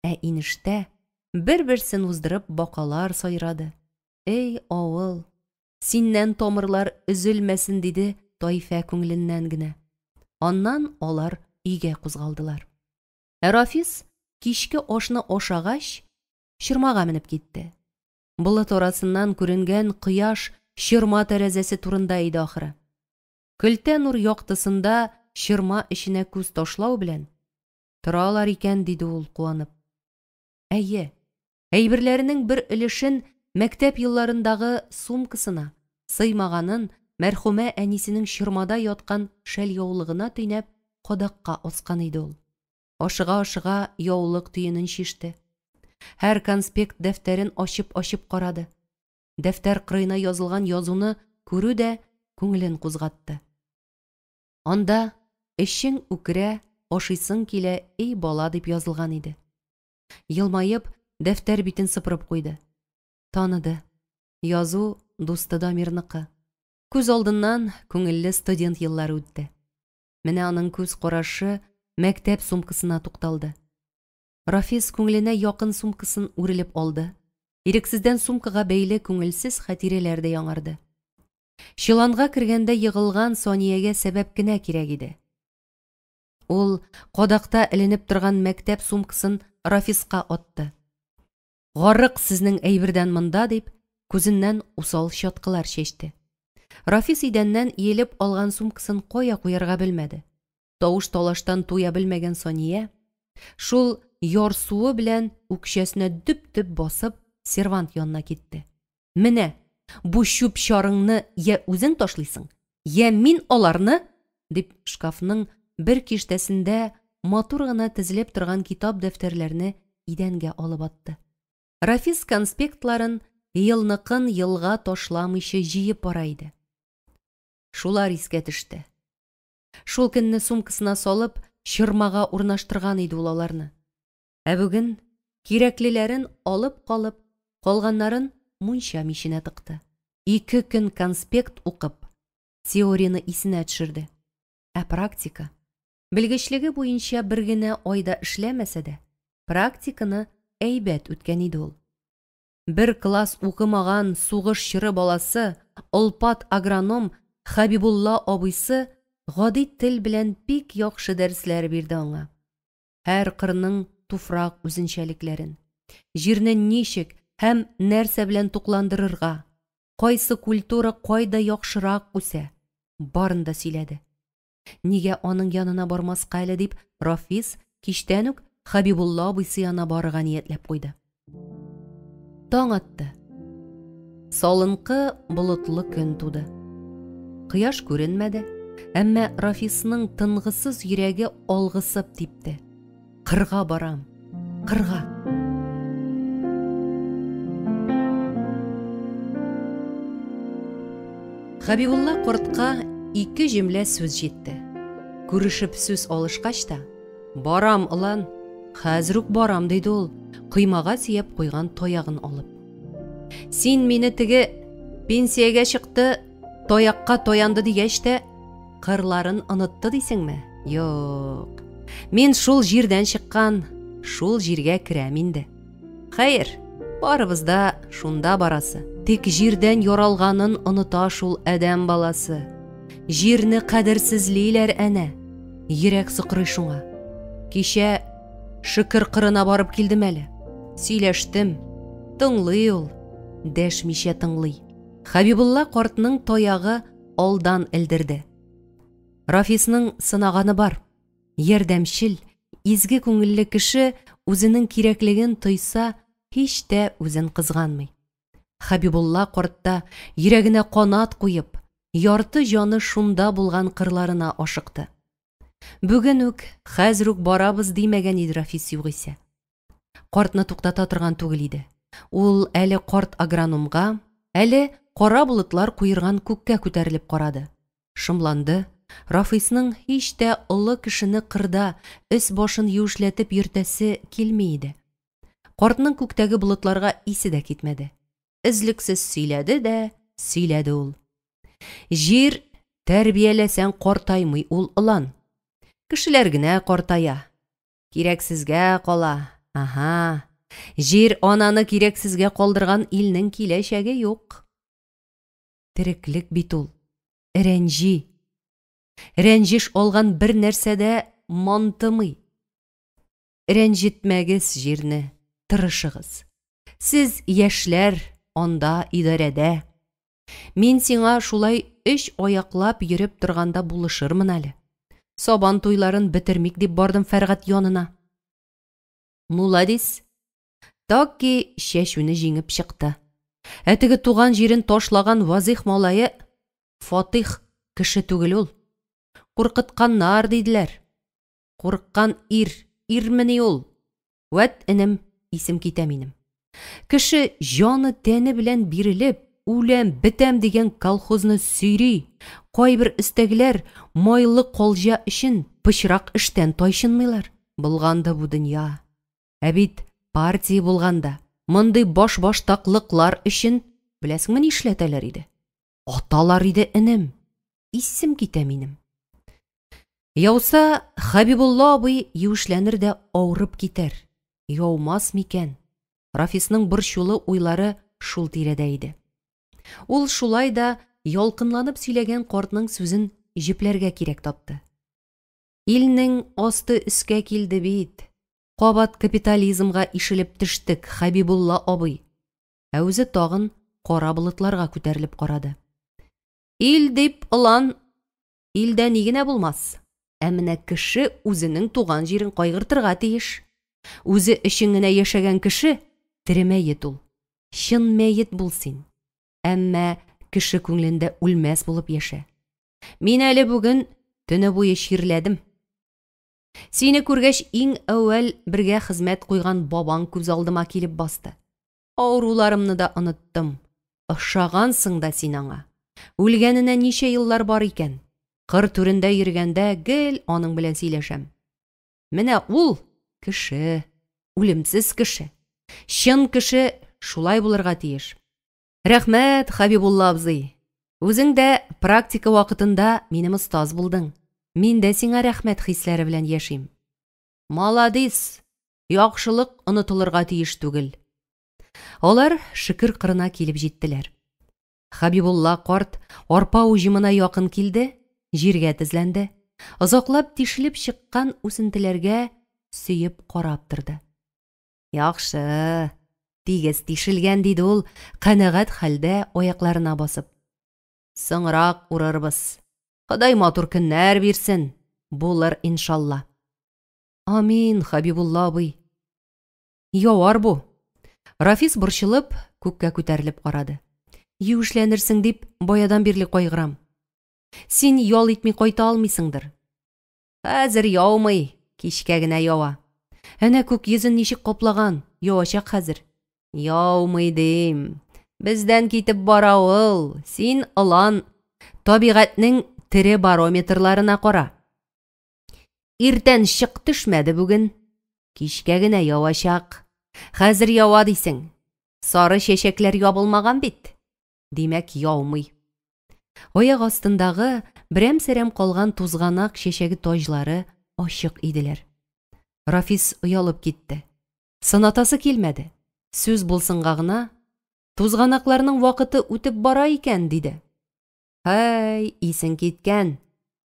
Ә инештә бер-берсен уздырып бакалар сайрады. Эй, авыл, синнән тамырлар өзелмәсен, диде Таифә күңеленнән генә. Аннан алар өйгә кузгалдылар. Ә Рафис кичке ашны ашагач, чормага менеп китте. Болыт арасыннан күренгән кояш чорма тәрәзәсе турында иде ахры. Көлтә нур яктысында чорма эченә күз ташлау белән: «Торалар икән», – диде ул куанып. Әйе, әйберләренең бер өлешен мәктәп елларындагы сумкасына, сыймаганын мәрхүмә әнисенең чормада яткан шәльяулыгына төйнәп, кадакка аскан иде ул. Ашыга-ашыга яулык төенен чиште. Һәр конспект дәфтәрен ачып-ачып карады. Дәфтәр кырыена язылган язуны күрү дә күңелен кузгатты. Анда Эчең үкерә, ашыйсың килә, эй бала дип язылган иде. Елмаеп, дәфтәр битен сыпырып куйды. Таныды. Язу дусты Дамирныкы. Күз алдыннан күңелле студент еллары үтте. Менә аның күз карашы мәктәп сумкасына тукталды. Рафис күңеленә якын сумкасын үрелеп алды. Ирексездән сумкага бәйле күңелсез хатирәләр дә яңарды. Чоланга кергәндә егылган Саниягә сәбәп кенә кирәк иде. Ул кадакта эленеп торган мәктәп сумкасын Рафиска атты. Гарык сезнең әйбердән монда, дип, күзеннән усал чаткылар чәчте. Рафис идәннән иелеп алган сумкасын кая куярга белмәде. Тавыш-талаштан туя белмәгән Сания, шул ярсуы белән үкчәсенә дөп-дөп басып, сервант янына китте. Менә бу чүп-чарыңны я үзең ташлыйсың, я мин аларны, дип шкафның бер киштәсендә матур гына тезелеп торган китап-дәфтәрләрне идәнгә алып атты. Рафис конспектларын елныкын елга ташламыйча җыеп бара иде. Шулар искә төште. Шул көнне сумкасына салып, чормага урнаштырган иде ул аларны. Ә бүген кирәклеләрен алып калып, калганнарын мунча миченә тыкты. Ике көн конспект укып, теорияне исенә төшерде. Ә практика? Белгечлеге буенча бер генә ай да эшләмәсә дә, практиканы әйбәт үткән иде ул. Бер класс укымаган сугыш чоры баласы, олпат агроном Хәбибулла абыйсы гади тел белән бик яхшы дәресләр бирде аңа. Һәр кырның туфрак үзенчәлекләрен, җирне ничек һәм нәрсә белән тукландырырга, кайсы культура кайда яхшырак үсә, барын да сөйләде. Нигә аның янына бармаска әле дип, Рафис кичтән үк Хәбибулла абыйсы янына барырга ниятләп куйды. Таң атты. Салынкы болытлы көн туды. Кояш күренмәде, әмма Рафисның тынгысыз йөрәге алгысып типте. Кырга барам, кырга. Хәбибулла кортка ике җөмлә сүз җитте. Күрешеп сүз алышкач та, Барам, олан, хәзер үк барам, диде ул, коймага сөяп куйган таягын алып. Син мине теге пенсиягә чыкты, таякка таянды дигәч тә, кырларын онытты дисеңме? Юк. Мин шул җирдән чыккан, шул җиргә керәм инде. Хәер, барыбыз да шунда барасы. Тик җирдән яралганын оныта шул адәм баласы. Җирне кадерсезлиләр әнә. Йөрәк сыкрый шуңа. Кичә Шөкер кырына барып килдем әле. Сөйләштем. Тыңлый ул. Дәшмичә тыңлый. Хәбибулла картның таягы алдан элдерде. Рафисның сынаганы бар. Ярдәмчел, изге күңелле кеше үзенең кирәклеген тойса, һич тә үзен кызганмый. Хәбибулла карт та йөрәгенә канат куеп, ярты җаны шунда булган кырларына ашыкты. Бүген үк, хәзер үк барабыз димәгән иде Рафис югыйсә. Картны туктата торган түгел иде. Ул әле карт агрономга, әле кара болытлар куерган күккә күтәрелеп карады. Шомланды. Рафисның һич тә олы кешене кырда өс-башын юешләтеп йөртәсе килми иде. Картның күктәге болытларга исе дә китмәде. Өзлексез сөйләде дә сөйләде ул. Җир тәрбияләсәң картаймый ул, олан. Кешеләр генә картая. Кирәксезгә кала. Аһа. Җир ананы кирәксезгә калдырган илнең киләчәге юк. Тереклек бит ул. Рәнҗи. Рәнҗеш алган бер нәрсә дә мантымый. Рәнҗетмәгез җирне, тырышыгыз. Сез яшьләр. анда, идарәдә. Мин сиңа шулай өч аяклап йөреп торганда булышырмын әле. Сабан туйларын бетермик дип бардым Фәргать янына. Муладис. Таки чәчүне җиңеп чыкты. Ә теге туган җирен ташлаган Вазих малае Фатих кеше түгел ул. Куркытканнар, диделәр. Курыккан ир, ирмени ул? Вәт, энем, исем китә минем. Кеше җаны-тәне белән бирелеп, үләм, бетәм дигән колхозны сөйри, кайбер өстәгеләр майлы калҗа өчен пычрак эштән тайчынмыйлар. Болганды бу дөнья. Ә бит партия булганда, мондый башбаштаклыклар өчен, беләсеңме, нишләтәләр иде? Аталар иде, энем. Исем китә минем. Яуса, Хәбибулла абый юешләнер дә авырып китәр. Яумас микән? Рафисның борчулы уйлары шул тирәдә иде. Ул шулай да ялкынланып сөйләгән картның сүзен җөпләргә кирәк тапты. Илнең асты өскә килде бит. Кабат капитализмга ишелеп төштек, Хәбибулла абый. Ә үзе тагын кара болытларга күтәрелеп карады. Ил дип, ылан, илдә ни генә булмас. Ә менә кеше үзенең туган җирен кайгыртырга тиеш. Үзе өчен генә яшәгән кеше тере мәет ул. Чын мәет бул син. Әмма кеше күңелендә үлмәс булып яшә. Мин әле бүген төне буе чирләдем. Сине күргәч, иң әүвәл бергә хезмәт куйган бабаң күз алдыма килеп басты. Авыруларымны да оныттым. Охшагансың да син аңа. Үлгәненә ничә еллар бар икән. Кыр түрендә йөргәндә гел аның белән сөйләшәм. Менә ул кеше, үлемсез кеше. Чын кеше шулай булырга тиеш. Рәхмәт, Хәбибулла абзый. Үзең дә практика вакытында минем остаз булдың. Мин дә сиңа рәхмәт хисләре белән яшим. Маладис! Яхшылык онытылырга тиеш түгел. Алар Шөкер кырына килеп җиттеләр. Хәбибулла карт арпа уҗымына якын килде, җиргә тезләнде. Озаклап тишелеп чыккан үсентеләргә сөеп карап торды. Яхшы, тигез тишелгән, диде ул, канәгать хәлдә аякларына басып. Соңрак урырбыз. Ходай матур көннәр бирсен, булыр иншалла. Амин, Хәбибулла абый. Явар бу. Рафис борчылып, күккә күтәрелеп карады. Юешләнерсең дип, баядан бирле кайгырам. Син ял итми кайта алмыйсыңдыр. Хәзер яумый, кичкә генә ява. Әнә күк йөзен ничек каплаган, явачак хәзер. Яумый дим. Бездән китеп бара ул. Син, ылан, табигатьнең тере барометрларына кара. Иртән чык төшмәде бүген. Кичкә генә явачак. Хәзер ява дисең. Сары чәчәкләр ябылмаган бит. Димәк, яумый. Аяк астындагы берәм-сәрәм калган тузганак чәчәге таҗлары ачык иделәр. Рафис оялып китте. Сынатасы килмәде. Сүз булсынга гына, тузганакларның вакыты үтеп бара икән, диде. Һәй, исең киткән.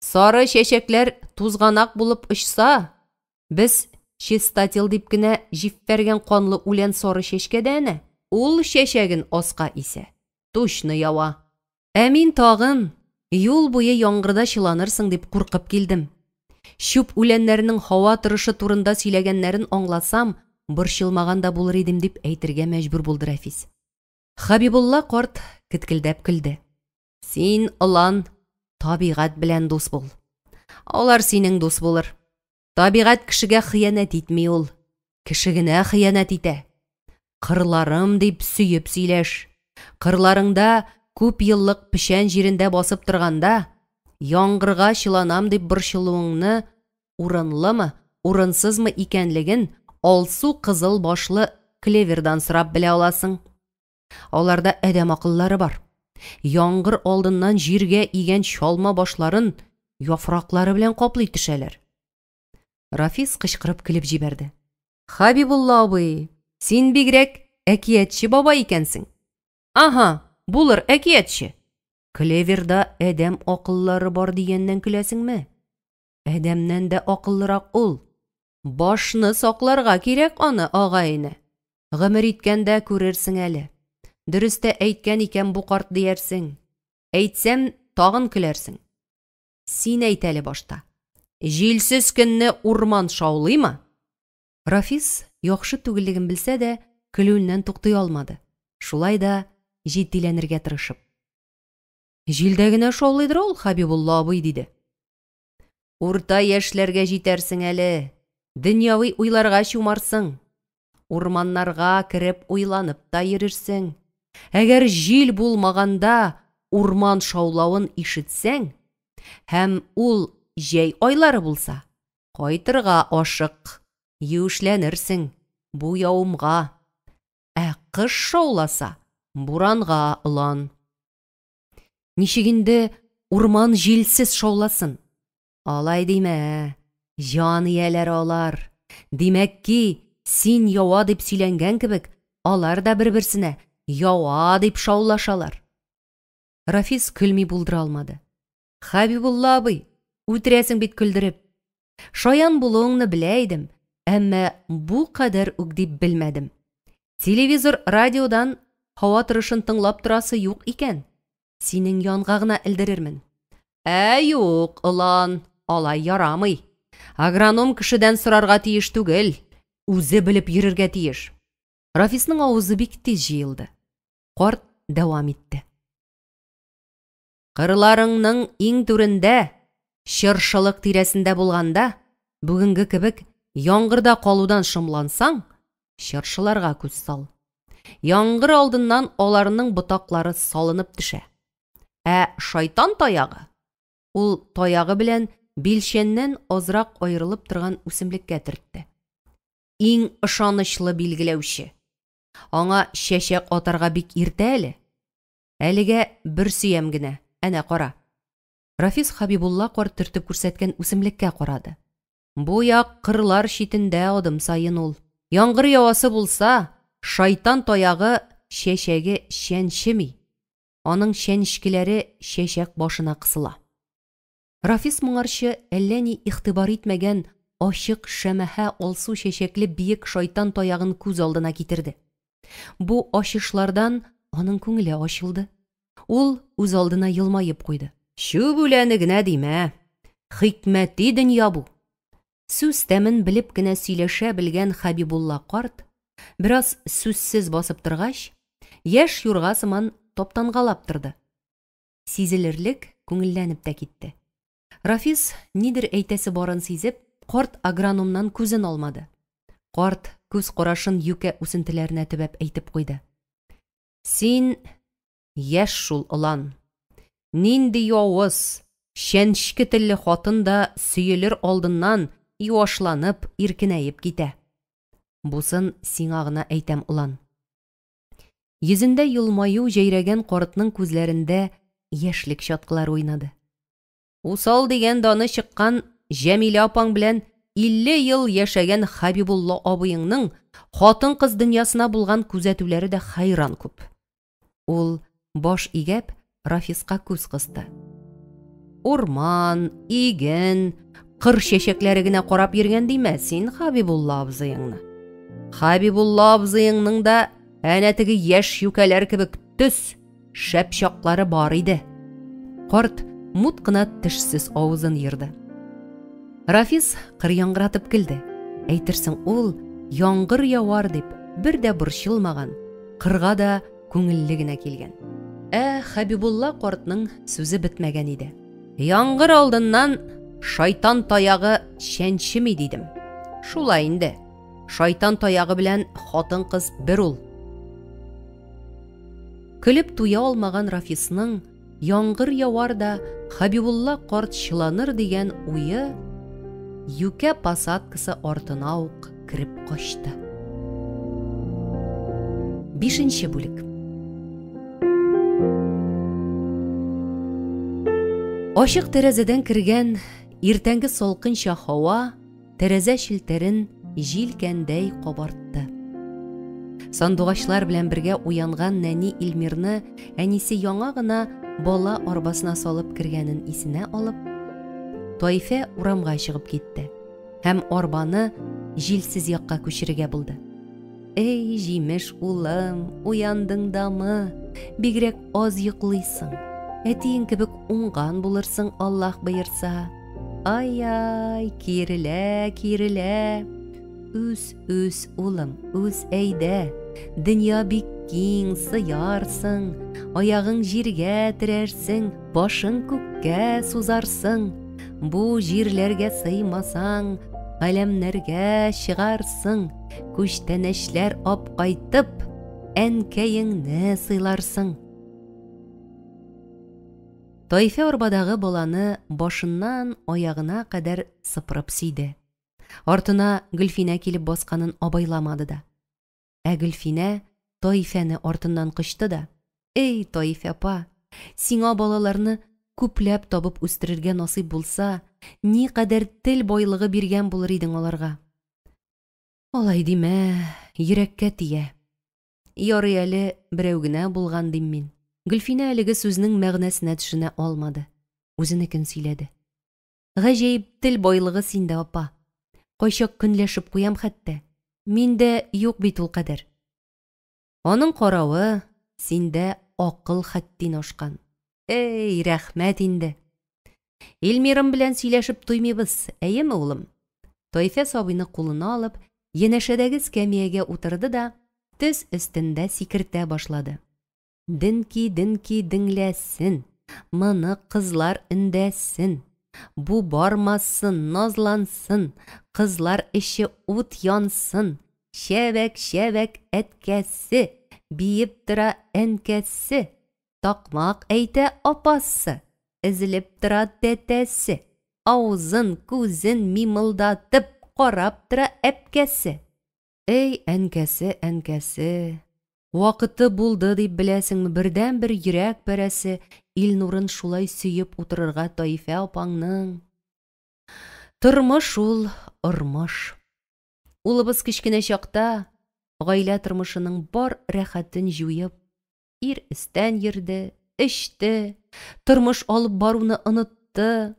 Сары чәчәкләр тузганак булып очса, без чистотел дип кенә җиффәргән канлы үлән сары чәчкә дә әнә, ул чәчәген аска исә, тучны ява. Ә мин тагын юл буе яңгырда чыланырсың дип куркып килдем. Чүп үләннәренең һава торышы турында сөйләгәннәрен аңласам, борчылмаган да булыр идем дип әйтергә мәҗбүр булды Рәфис. Хәбибулла карт кеткелдәп көлде. Син, ылан, табигать белән дус бул. Алар синең дус булыр. Табигать кешегә хыянәт итми ул. Кеше генә хыянәт итә. Кырларым дип сөеп сөйләш. Кырларыңда күп еллык печән җирендә басып торганда, яңгырга чыланам дип борчылуыңны урынлымы, урынсызмы икәнлеген алсу кызыл башлы клевердан сорап белә аласың. Аларда адәм акыллары бар. Яңгыр алдыннан җиргә игән чалма башларын яфраклары белән каплый төшәләр. Рафис кычкырып көлеп җибәрде. Хабибулла абый, син бигрәк әкиятче бабай икәнсең. Аһа, булыр әкиятче. Клеверда адәм акыллары бар дигәннән көләсеңме? Адәмнән дә акыллырак ул. Башны сакларга кирәк аны, агайне. Гомер иткәндә күрерсең әле. Дөрес тә әйткән икән бу карт диярсең. Әйтсәм, тагын көләрсең. Син әйт әле башта. Җилсез көнне урман шаулыймы? Рафис яхшы түгеллеген белсә дә, көлүеннән туктый алмады. Шулай да җитдиләнергә тырышып. Җилдә генә шаулыйдыр ул, Хәбибулла абый, диде. Урта яшьләргә җитәрсең әле, дөньяви уйларга чумарсың. Урманнарга кереп уйланып та йөрерсең. Әгәр җил булмаганда урман шаулавын ишетсәң һәм ул җәй айлары булса, кайтырга ашык, юешләнерсең бу явымга. Ә кыш шауласа, буранга олан. Ничек инде урман җилсез шауласын? Алай димә, җан ияләре алар. Димәк ки, син ява дип сөйләнгән кебек, алар да бер-берсенә ява дип шаулашалар. Рафис көлми булдыра алмады. Хәбибулла абый, үтерәсең бит көлдереп. Шаян булуыңны белә идем, әмма бу кадәр үк дип белмәдем. Телевизор, радиодан һава торышын тыңлап торасы юк икән. Синең янга гына элдерермен. Ә юк, олан, алай ярамый. Агроном кешедән сорарга тиеш түгел, үзе белеп йөрергә тиеш. Рафисның авызы бик тиз җыелды. Карт дәвам итте. Кырларыңның иң түрендә, чыршылык тирәсендә булганда, бүгенге кебек яңгырда калудан шомлансаң, чыршыларга күз сал. Яңгыр алдыннан аларның ботаклары салынып төшә. Ә шайтан таягы, ул таягы белән билчәннән азрак аерылып торган үсемлеккә төртте. Иң ышанычлы билгеләүче. Аңа чәчәк атарга бик иртә әле. Әлегә бер сөям генә, әнә кара. Рафис Хабибулла карт төртеп күрсәткән үсемлеккә карады. Бу як кырлар читендә адым саен ул. Яңгыр явасы булса, шайтан таягы чәчәге чәнчеми. Аның чәнечкеләре чәчәк башына кысыла. Рафис моңарчы әллә ни игътибар итмәгән ачык шәмәхә алсу чәчәкле биек шайтан таягын күз алдына китерде. Бу ачышлардан аның күңеле ачылды. Ул үз алдына елмаеп куйды. Чүп үләне генә димә, хикмәти дөнья бу. Сүз тәмен белеп кенә сөйләшә белгән Хәбибулла карт, бераз сүзсез басып торгач, яшь юрга сыман таптангалап торды. Сизелерлек күңелләнеп тә китте. Рафис, нидер әйтәсе барын сизеп, карт агрономнан күзен алмады. Карт күз карашын юкә үсентеләренә төбәп әйтеп куйды. Син яшь шул, олан. Нинди явыз, чәнечке телле хатын да сөелер алдыннан юашланып, иркенәеп китә. Бусын сиңа гына әйтәм, олан. Йөзендә елмаю җәйрәгән картның күзләрендә яшьлек чаткылары уйнады. Усал дигән даны чыккан Җәмилә апаң белән 50 ел яшәгән Хәбибулла абыеңның хатын-кыз дөньясына булган күзәтүләре дә хәйран күп. Ул баш игәп Рафиска күз кысты. Урман, иген, кыр чәчәкләре генә карап йөргән димә син Хәбибулла абзыеңны. Хәбибулла абзыеңның да әнә теге яшь юкәләр кебек төс, шәп чаклары бар иде. Карт мут кына тешсез авызын ерды. Рафис кыр яңгыратып көлде. Әйтерсең ул яңгыр явар дип бер дә борчылмаган, кырга да күңелле генә килгән. Ә Хәбибулла картның сүзе бетмәгән иде. Яңгыр алдыннан шайтан таягы чәнчеми дидем. Шулай инде. Шайтан таягы белән хатын-кыз бер ул. Көлеп туя алмаган Рафисның яңгыр явар да Хәбибулла карт чыланыр дигән уе юкә посадкасы артына ук кереп качты. Бишенче бүлек. Ачык тәрәзәдән кергән иртәнге салкынча һава тәрәзә челтәрен җилкәндәй кабартты. Сандугачлар белән бергә уянган нәни Илмирны әнисе яңа гына бала арбасына салып кергәнен исенә алып, Тайфә урамга чыгып китте һәм арбаны җилсез якка күчерергә булды. Эй, җимеш улым, уяндың дамы? Бигрәк аз йоклыйсың. Әтиең кебек уңган булырсың, Аллаһ боерса. Ай-ай, кирелә, кирелә. Үс, үс, улым, үс әйдә. Дөнья бик киң, сыярсың. Аягың җиргә терәрсең, башың күккә сузарсың. Бу җирләргә сыймасаң, галәмнәргә чыгарсың. Күчтәнәчләр ап кайтып, әнкәеңне сыйларсың. Тайфә арбадагы баланы башыннан аягына кадәр сыпырып сөйде. Артына Гөлфинә килеп басканын абайламады да. Ә Гөлфинә Таифәне артыннан кочты да, Эй, Таифә апа, сиңа балаларны күпләп табып үстерергә насыйп булса, никадәр тел байлыгы биргән булыр идең аларга. Алай димә, йөрәккә тия. Ярый әле берәү генә булган дим мин. Гөлфинә әлеге сүзнең мәгънәсенә төшенә алмады. Үзенекен сөйләде. Гаҗәеп тел байлыгы синдә, апа. Кайчак көнләшеп куям хәтта. Миндә юк бит ул кадәр. Аның каравы, синдә акыл хәттин ашкан. Эй, рәхмәт инде. Эльмирым белән сөйләшеп туймыйбыз, әйеме, улым? Тайфә сабыйны кулына алып, янәшәдәге эскәмиягә утырды да, төз өстендә сикертә башлады. Денки, денки деңләсен, моны кызлар өндәсен. Бу бармасын, назлансын, кызлар эче ут янсын. Чәбәк, чәбәк әткәсе, биеп тора әнкәсе. Такмак әйтә апасы, өзелеп тора тәтәсе. Авызын, күзен мимылдатып карап тора әпкәсе. Эй, әнкәсе, әнкәсе, вакыты булды дип беләсеңме бердәнбер йөрәк парәсе Илнурын шулай сөеп утырырга Таифә апаңның? Тормыш ул, ормыш. Улыбыз кечкенә чакта, гаилә тормышының бар рәхәтен җуеп, ир өстән йөрде, эчте, тормыш алып баруны онытты,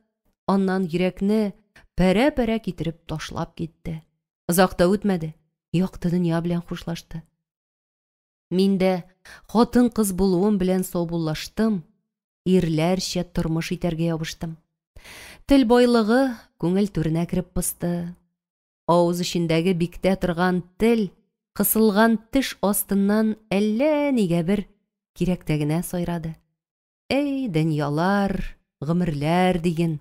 аннан йөрәкне пәрә-пәрә китереп ташлап китте. Озак та үтмәде, якты дөнья белән хушлашты. Мин дә хатын-кыз булуым белән саубуллаштым, ирләрчә тормыш итәргә ябыштым. Тел байлыгы күңел түренә кереп посты. Авыз эчендәге биктә торган тел кысылган теш астыннан әллә нигә бер кирәктә генә сайрады. Эй, дөньялар, гомерләр диген.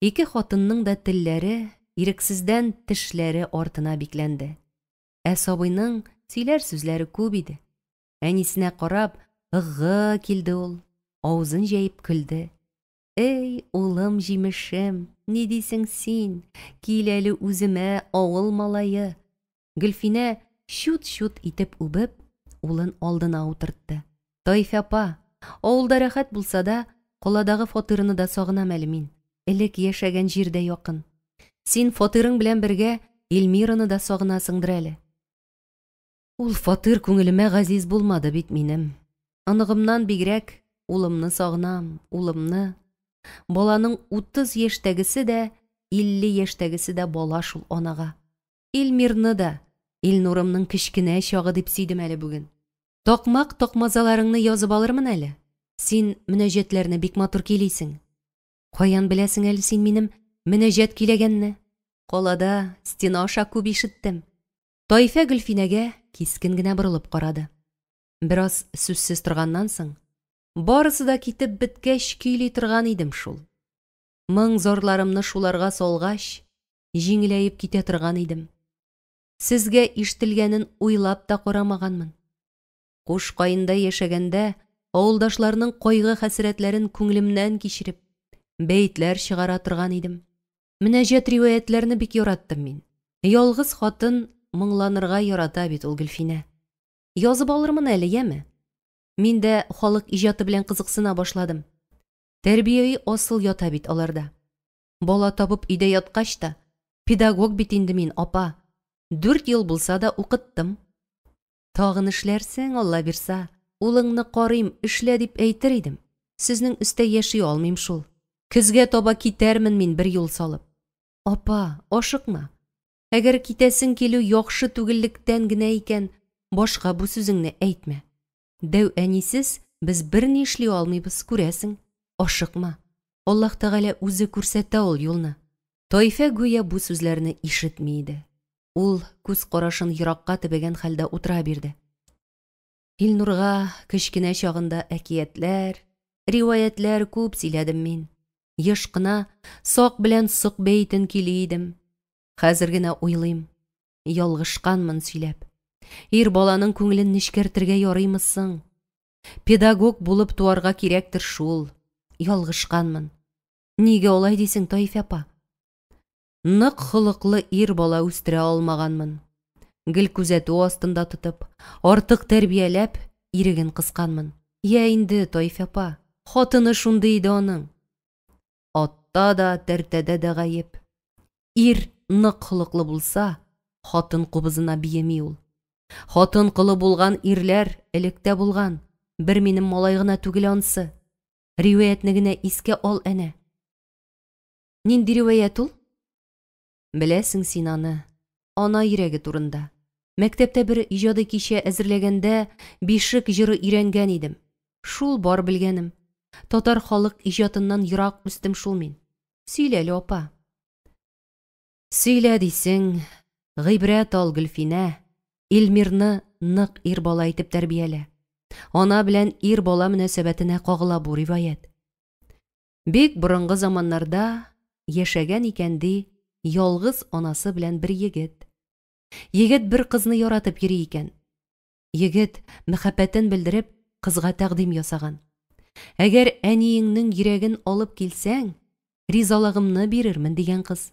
Ике хатынның да телләре ирексездән тешләре артына бикләнде. Ә сабыйның сөйләр сүзләре күп иде. Әнисенә карап, ыгы килде ул, авызын җәеп көлде. Эй, улым җимешем, ни дисең син? Кил әле үземә, авыл малае. Гөлфинә чут-чут итеп үбеп, улын алдына утыртты. Таифә апа, авылда рәхәт булса да, каладагы фатирны да сагынам әле мин. Элек яшәгән җир дә якын. Син фатирың белән бергә Эльмираны да сагынасыңдыр әле. Ул фатир күңелемә газиз булмады бит минем. Оныгымнан бигрәк улымны сагынам, улымны. Баланың 30 яшьтәгесе дә, 50 яшьтәгесе дә бала шул анага. Эльмирны да Илнурымның кечкенә чагы дип сөйдем әле бүген. Такмак такмазаларыңны язып алырмын әле. Син мөнәҗәтләрне бик матур көйлисең. Каян беләсең әле син минем мөнәҗәт көйләгәнне? Калада стена аша күп ишеттем. Таифә Гөлфинәгә кискен генә борылып карады. Бераз сүзсез торганнан соң, барысы да китеп беткәч көйли торган идем шул. Моң зарларымны шуларга салгач, җиңеләеп китә торган идем. Сезгә ишетелгәнен уйлап та карамаганмын. Куш каенда яшәгәндә авылдашларның кайгы-хәсрәтләрен күңелемнән кичереп, бәетләр чыгара торган идем. Мөнәҗәт риваятьләрне бик яраттым мин. Ялгыз хатын моңланырга ярата бит ул Гөлфинә. Язып алырмын әле, яме? Мин дә халык иҗаты белән кызыксына башладым. Тәрбияви асыл ята бит аларда. Бала табып өйдә яткач та, педагог бит инде мин, апа. 4 ел булса да укыттым. Тагын эшләрсең, Алла бирса. Улыңны карыйм, эшлә дип әйтер идем. Сезнең өстә яши алмыйм шул. Көзгә таба китәрмен мин бер юл салып. Апа, ашыкма. Әгәр китәсең килү яхшы түгеллектән генә икән, башка бу сүзеңне әйтмә. Дәү әнисез без берни эшли алмыйбыз, күрәсең. Ашыкма. Аллаһ Тәгалә үзе күрсәтә ул юлны. Таифә гүя бу сүзләрне ишетми иде. Ул күз карашын еракка төбәгән хәлдә утыра бирде. Илнурга кечкенә чагында әкиятләр, риваятьләр күп сөйләдем мин. Еш кына Сак белән Сок бәетен көйли идем. Хәзер генә уйлыйм, ялгышканмын сөйләп. Ир баланың күңелен нечкәртергә ярыймы соң? Педагог булып туарга кирәктер шул. Ялгышканмын. Нигә алай дисең, Таифә апа? Нык холыклы ир бала үстерә алмаганмын. Гел күзәтү астында тотып, артык тәрбияләп, иреген кысканмын. Йә инде, Таифә апа, хатыны шундый иде аның. Атта да, тәртәдә дә гаеп. Ир нык холыклы булса, хатын кубызына биеми ул. Хатын колы булган ирләр элек тә булган, бер минем малай гына түгел ансы. Риваятьне генә искә ал әнә. Нинди риваять ул? Беләсең син аны, ана йөрәге турында. Мәктәптә бер иҗади кичә әзерләгәндә бишек җыры өйрәнгән идем. Шул бар белгәнем. Татар халык иҗатыннан ерак үстем шул мин. Сөйлә әле, апа. Сөйлә дисең, гыйбрәт ал, Гөлфинә. Илмирны нык ир бала итеп тәрбиялә. Ана белән ир бала мөнәсәбәтенә кагыла бу риваять. Бик борынгы заманнарда яшәгән икән, ди, ялгыз анасы белән бер егет. Егет бер кызны яратып йөри икән. Егет, мәхәббәтен белдереп, кызга тәкъдим ясаган. Әгәр әниеңнең йөрәген алып килсәң, ризалыгымны бирермен, дигән кыз.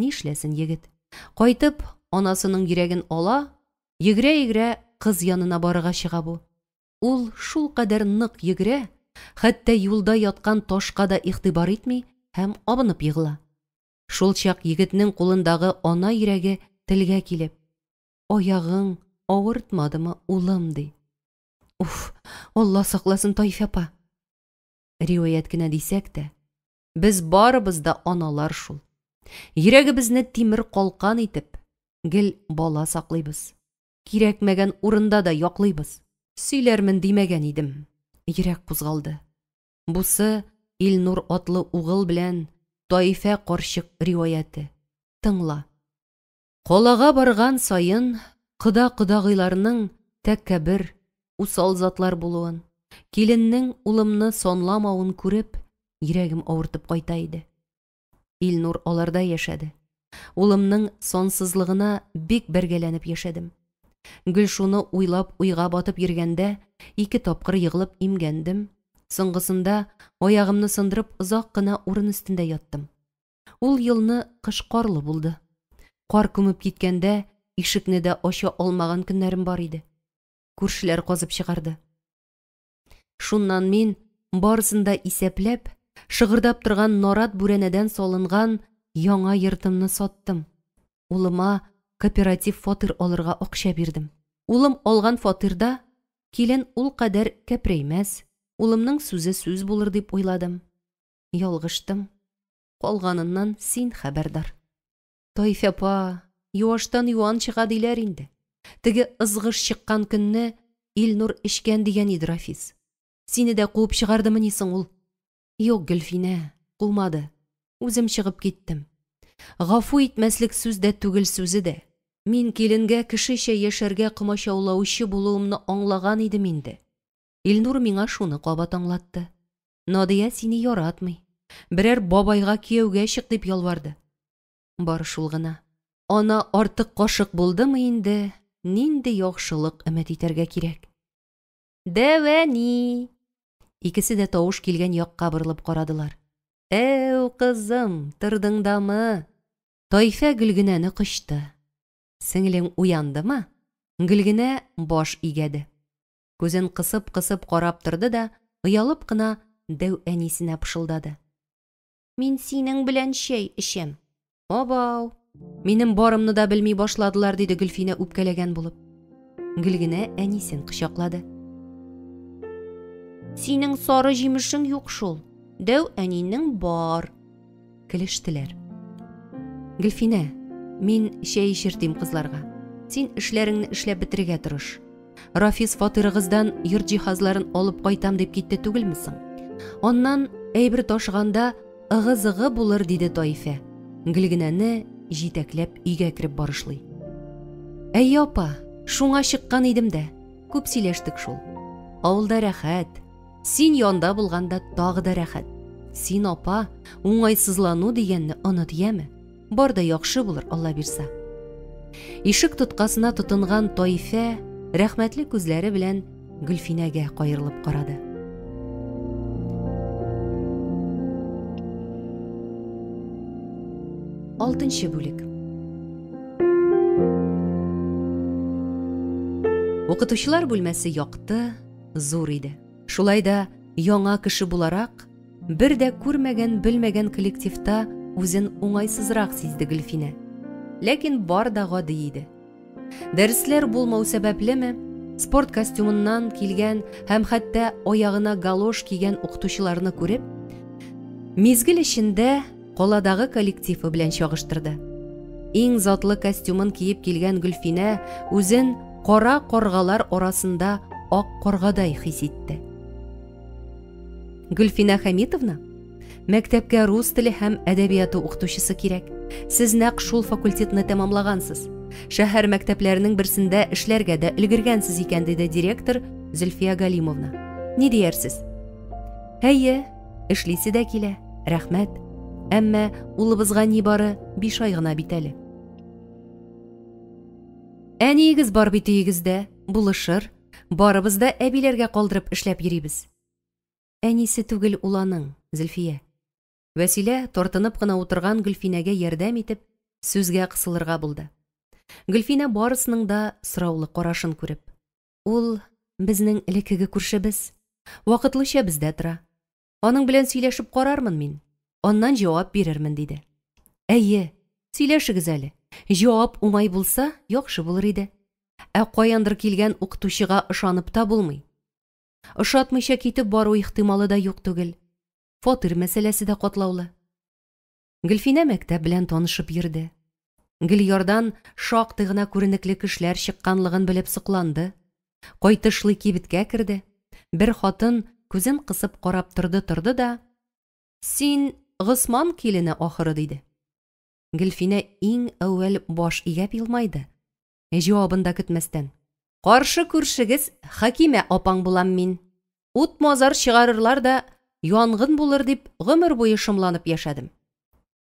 Нишләсен егет? Кайтып, анасының йөрәген ала, йөгерә-йөгерә кыз янына барырга чыга бу. Ул шулкадәр нык йөгерә, хәтта юлда яткан ташка да игътибар итми һәм абынып егыла. Шулчак егетнең кулындагы ана йөрәге телгә килеп, Аягың авыртмадымы, улым, ди. Уф, Алла сакласын, Таифә апа! Риваять кенә дисәк тә, без барыбыз да аналар шул. Йөрәгебезне тимер калкан итеп, гел бала саклыйбыз. Кирәкмәгән урында да яклыйбыз. Сөйләрмен димәгән идем, йөрәк кузгалды. Бусы Илнур атлы угыл белән Таифә карчык риваяте. Тыңла. Калага барган саен кода-кодагыйларның тәкәббер, усал затлар булуын, киленнең улымны санламавын күреп, йөрәгем авыртып кайта иде. Илнур аларда яшәде. Улымның сансызлыгына бик бәргәләнеп яшәдем. Гел шуны уйлап уйга батып йөргәндә ике тапкыр егылып имгәндем. Соңгысында аягымны сындырып озак кына урын өстендә яттым. Ул елны кыш карлы булды. Кар күмеп киткәндә ишекне дә ача алмаган көннәрем бар иде. Күршеләр казып чыгарды. Шуннан мин, барысын да исәпләп, шыгырдап торган нарат бүрәнәдән салынган яңа йортымны саттым. Улыма кооператив фатир алырга акча бирдем. Улым алган фатирда килен ул кадәр кәпрәймәс, улымның сүзе сүз булыр дип уйладым. Ялгыштым. Калганыннан син хәбәрдар. Таифә апа, юаштан юан чыга диләр инде. Теге ызгыш чыккан көнне Илнур эчкән дигән иде Рафис. Сине дә куып чыгардымыни соң ул? Юк, Гөлфинә, кумады. Үзем чыгып киттем. Гафу итмәслек сүз дә түгел сүзе дә. Мин киленгә кешечә яшәргә комачаулаучы булуымны аңлаган идем инде. Илнур миңа шуны кабат аңлатты. Надия сине яратмый. Берәр бабайга кияүгә чык дип ялварды. Бары шул гына. Ана артык кашык булдымы инде, нинди яхшылык өмет итәргә кирәк? Дәвәни! Икесе дә тавыш килгән якка борылып карадылар. Әү, кызым, тордың дамы? Тайфә Гөлгенәне кочты. Сеңлең уяндымы? Гөлгенә баш игәде. Күзен кысып-кысып карап торды да, оялып кына дәү әнисенә пышылдады. Мин синең белән чәй эчәм. Абау, минем барымны да белми башладылар, диде Гөлфинә үпкәләгән булып. Гөлгенә әнисен кочаклады. Синең сары җимешең юк шул. Дәү әнинең бар. Көлештеләр. Гөлфинә, Мин чәй эчертим кызларга. Син эшләреңне эшләп бетерергә тырыш. Рафис фатирыгыздан йорт җиһазларын алып кайтам дип китте түгелме соң? Аннан әйбер ташыганда ыгы-зыгы булыр, диде Таифә. Гөлгенәне җитәкләп өйгә кереп барышлый. Әйе, апа, шуңа чыккан идем дә. Күп сөйләштек шул. Авылда рәхәт. Син янда булганда тагы да рәхәт. Син, апа, уңайсызлану дигәнне оныт, яме? Бар да яхшы булыр, Алла бирса. Ишек тоткасына тотынган Таифә рәхмәтле күзләре белән Гөлфинәгә каерылып карады. Алтынчы бүлек. Укытучылар бүлмәсе якты, зур иде. Шулай да яңа кеше буларак, бер дә күрмәгән, белмәгән коллективта үзен уңайсызрак сизде Гөлфинә. Ләкин бар да гади иде. Дәресләр булмау сәбәплеме, спорт костюмыннан килгән һәм хәтта аягына галош кигән укытучыларны күреп, мизгел эчендә каладагы коллективы белән чагыштырды. Иң затлы костюмын киеп килгән Гөлфинә үзен кара каргалар арасында ак каргадай хис итте. Гөлфинә Хәмитовна, мәктәпкә рус теле һәм әдәбияты укытучысы кирәк. Сез нәкъ шул факультетны тәмамлагансыз. Шәһәр мәктәпләренең берсендә эшләргә дә өлгергәнсез икән, диде директор Зөлфия Галимовна. Ни диярсез? Әйе, эшлисе дә килә, рәхмәт. Әмма улыбызга нибары 5 ай гына бит әле. Әниегез бар бит өегездә, булышыр. Барыбыз да әбиләргә калдырып эшләп йөрибез. Әнисе түгел ул аның, Зөлфия. Вәсилә, тартынып кына утырган Гөлфинәгә ярдәм итеп, сүзгә кысылырга булды. Гөлфинә барысының да сораулы карашын күреп. Ул безнең элеккеге күршебез. Вакытлыча бездә тора. Аның белән сөйләшеп карармын мин. Аннан җавап бирермен, диде. Әйе, сөйләшегез әле. Җавап уңай булса, яхшы булыр иде. Ә каяндыр килгән укытучыга ышанып та булмый. Ошатмыйча китеп бару ихтималы да юк түгел. Фатир мәсьәләсе дә катлаулы. Гөлфинә мәктәп белән танышып йөрде. Гөльярдан шактый гына күренекле кешеләр чыкканлыгын белеп сокланды. Кайтышлый кибеткә керде. Бер хатын күзен кысып карап торды-торды да, «Син Госман килене ахыры», диде. Гөлфинә иң әүвәл баш игәп елмайды. Җавабын да көтмәстән. Каршы күршегез Хакимә апаң булам мин. Ут-мазар чыгарырлар да, янгын булыр дип гомер буе шомланып яшәдем.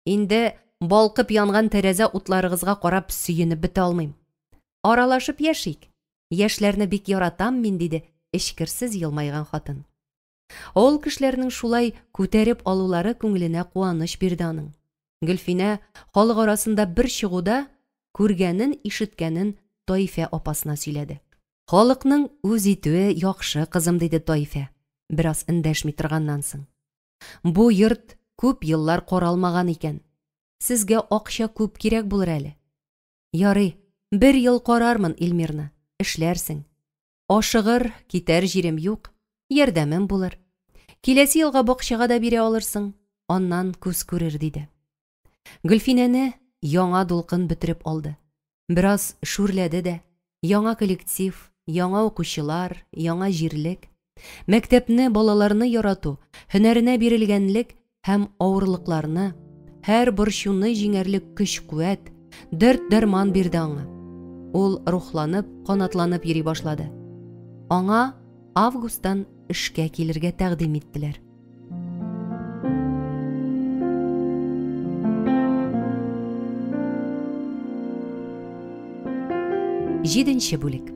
Инде балкып янган тәрәзә утларыгызга карап сөенеп бетә алмыйм. Аралашып яшик. Яшьләрне бик яратам мин, диде эчкерсез елмайган хатын. Авыл кешеләренең шулай күтәреп алулары күңеленә куаныч бирде аның. Гөлфинә халык арасында бер чыгуда күргәнен, ишеткәнен Таифә апасына сөйләде. Халыкның үз итүе яхшы, кызым, диде Таифә, бераз эндәшми торганнан соң. Бу йорт күп еллар каралмаган икән. Сезгә акча күп кирәк булыр әле. Ярый, бер ел карармын Илмирны, эшләрсең. Ашыгыр, китәр җирем юк, ярдәмем булыр. Киләсе елга бакчага да бирә алырсың, аннан күз күрер, диде. Гөлфинәне яңа дулкын бөтереп алды. Бераз шүрләде дә. Яңа коллектив, яңа укучылар, яңа җирлек. Мәктәпне, балаларны ярату, һөнәренә бирелгәнлек һәм авырлыкларны, һәр борчуны җиңәрлек көч-куәт, дәрт-дәрман бирде аңа. Ул рухланып, канатланып йөри башлады. Аңа августтан эшкә килергә тәкъдим иттеләр. Җиденче бүлек.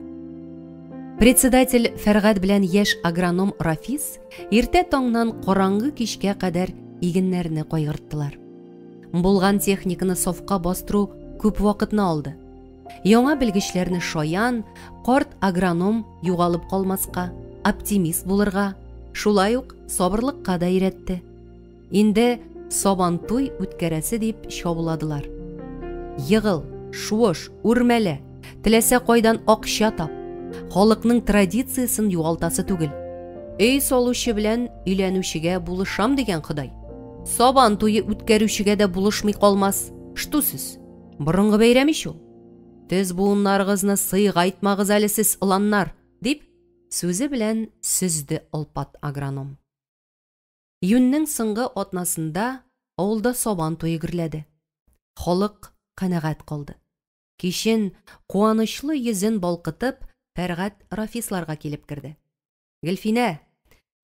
Председатель Фәргать белән яшь агроном Рафис иртә таңнан караңгы кичкә кадәр игеннәрне кайгырттылар. Булган техниканы сафка бастыру күп вакытны алды. Яңа белгечләрне шаян, карт агроном югалып калмаска, оптимист булырга, шулай ук сабырлыкка да өйрәтте. Инде Сабантуй үткәрәсе дип чабуладылар. Егыл, шуыш, үрмәлә, теләсә кайдан акча тап. Халыкның традициясен югалтасы түгел. Өй салучы белән өйләнүчегә булышам дигән Ходай. Сабан туе үткәрүчегә дә булышмый калмас. Шту сез? Борынгы бәйрәм ич ул. Тез буыннарыгызны сыйгайтмагыз әле сез, оланнар, дип, сүзе белән сөзде олпат агроном. Июньнең соңгы атнасында авылда сабан туе гөрләде. Халык канәгать калды. Кичен, куанычлы йөзен балкытып, Фәргать Рафисларга килеп керде. Гөлфинә,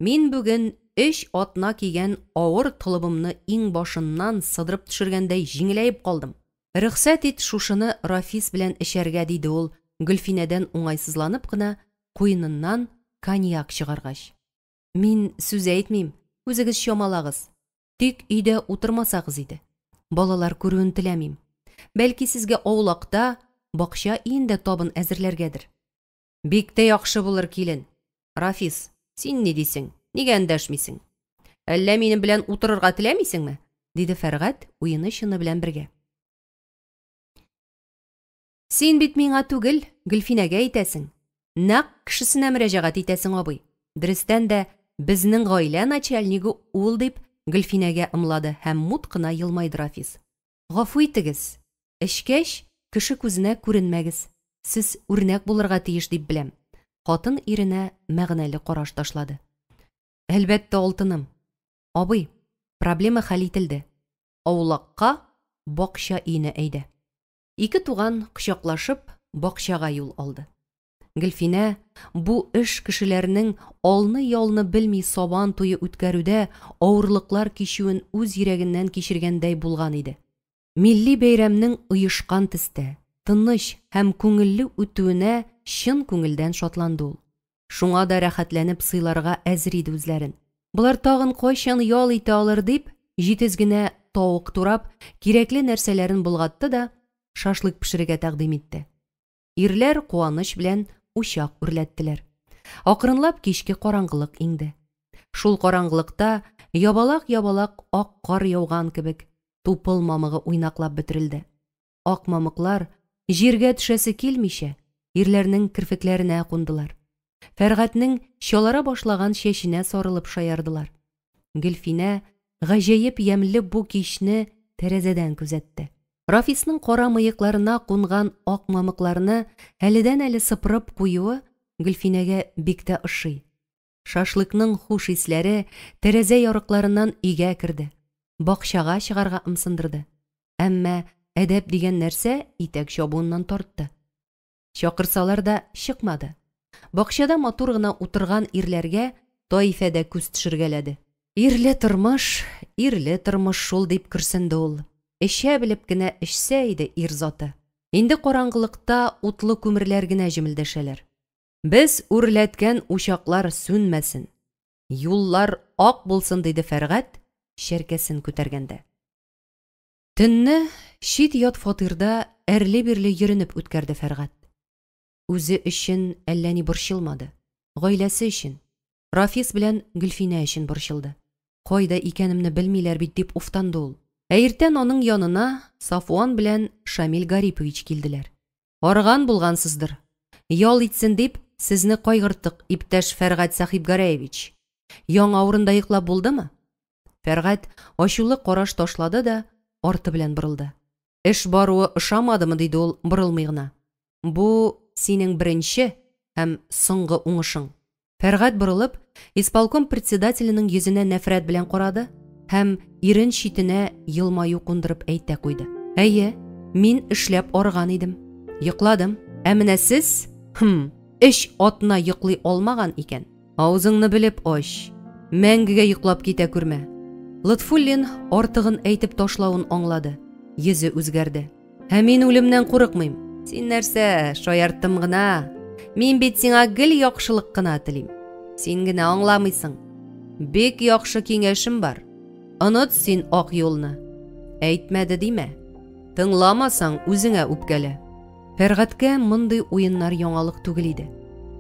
мин бүген өч атна кигән авыр толыбымны иңбашыннан сыдырып төшергәндәй җиңеләеп калдым. Рөхсәт ит шушыны Рафис белән эчәргә, диде ул, Гөлфинәдән уңайсызланып кына куеныннан коньяк чыгаргач. Мин сүз әйтмим, үзегез чамалагыз. Тик өйдә утырмасагыз иде. Балалар күрүен теләмим. Бәлки сезгә аулакта, бакча өендә табын әзерләргәдер. Бик тә яхшы булыр, килен. Рафис, син ни дисең? Нигә эндәшмисең? Әллә минем белән утырырга теләмисеңме? диде Фәргать уены-чыны белән бергә. Син бит миңа түгел, Гөлфинәгә әйтәсең. Нәкъ кешесенә мөрәҗәгать итәсең, абый. Дөрестән дә, безнең гаилә начальнигы ул, дип, Гөлфинәгә ымлады һәм мут кына елмайды Рафис. Гафу итегез, эчкәч, кеше күзенә күренмәгез. Сез үрнәк булырга тиеш дип беләм. Хатын иренә мәгънәле караш ташлады. Әлбәттә, алтыным. Абый, проблема хәл ителде. Аулакка, бакча өенә әйдә. Ике туган, кочаклашып, бакчага юл алды. Гөлфинә бу эш кешеләрнең алны-ялны белми сабан туе үткәрүдә авырлыклар кичүен үз йөрәгеннән кичергәндәй булган иде. Милли бәйрәмнең оешкан төстә, тыныч һәм күңелле үтүенә чын күңелдән шатланды ул. Шуңа да рәхәтләнеп сыйларга әзер иде үзләрен. Болар тагын кайчан ял итә алыр дип, җитез генә тавык турап, кирәкле нәрсәләрен болгатты да, шашлык пешерергә тәкъдим итте. Ирләр куаныч белән учак үрләттеләр. Акрынлап кичке караңгылык иңде. Шул караңгылыкта ябалак-ябалак ак кар яуган кебек, тупыл мамыгы уйнаклап бөтерелде. Ак мамыклар, җиргә төшәсе килмичә, ирләрнең керфекләренә кундылар. Фәргатьнең чалара башлаган чәченә сарылып шаярдылар. Гөлфинә гаҗәеп ямьле бу кичне тәрәзәдән күзәтте. Рафисның кара мыекларына кунган ак мамыкларны әледән-әле сыпырып куюы Гөлфинәгә бик тә ошый. Шашлыкның хуш исләре тәрәзә ярыкларыннан өйгә керде, бакчага чыгарга ымсындырды. Әмма әдәп дигән нәрсә итәк чабуыннан тартты. Чакырсалар да, чыкмады. Бакчада матур гына утырган ирләргә Таифә дә күз төшергәләде. Ирле тормыш, ирле тормыш шул, дип көрсенде ул. Эчә белеп кенә эчсә иде ир заты. Инде караңгылыкта утлы күмерләр генә җемелдәшәләр. Без үрләткән учаклар сүнмәсен, юллар ак булсын, диде Фәргать, чәркәсен күтәргәндә. Төнне чит-ят фатирда әрле-бирле йөренеп үткәрде Фәргать. Үзе өчен әллә ни борчылмады. Гаиләсе өчен, Рафис белән Гөлфинә өчен борчылды. Кайда икәнемне белмиләр бит, дип уфтанды ул. Ә иртән аның янына Сафуан белән Шамил Гарипович килделәр. Арыган булгансыздыр. Ял итсен дип, сезне кайгырттык, иптәш Фәргать Сәхибгәрәевич. Яңа урында йоклап булдымы? Фәргать ачулы караш ташлады да арты белән борылды. Эш баруы ошамадымы, диде ул борылмый гына. Бу синең беренче һәм соңгы уңышың. Фәргать борылып, исполком председателенең йөзенә нәфрәт белән карады һәм ирен читенә елмаю кундырып әйтә куйды. Әйе, мин эшләп арыган идем. Йокладым. Ә менә сез, хм, өч атна йоклый алмаган икән. Авызыңны белеп ач, мәңгегә йоклап китә күрмә. Лотфуллин артыгын әйтеп ташлавын аңлады. Йөзе үзгәрде. Ә мин үлемнән курыкмыйм. Син нәрсә, шаярттым гына. Мин бит сиңа гел яхшылык кына телим. Син генә аңламыйсың. Бик яхшы киңәшем бар. Оныт син ак юлны. Әйтмәде димә. Тыңламасаң, үзеңә үпкәлә. Фәргатькә мондый уеннар яңалык түгел иде.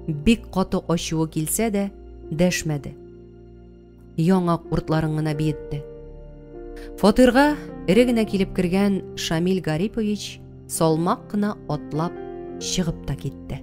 Бик каты ачуы килсә дә, дәшмәде. Яңак уртларын гына биетте. Фатирга эре генә килеп кергән Шамил Гарипович салмак кына атлап чыгып та китте.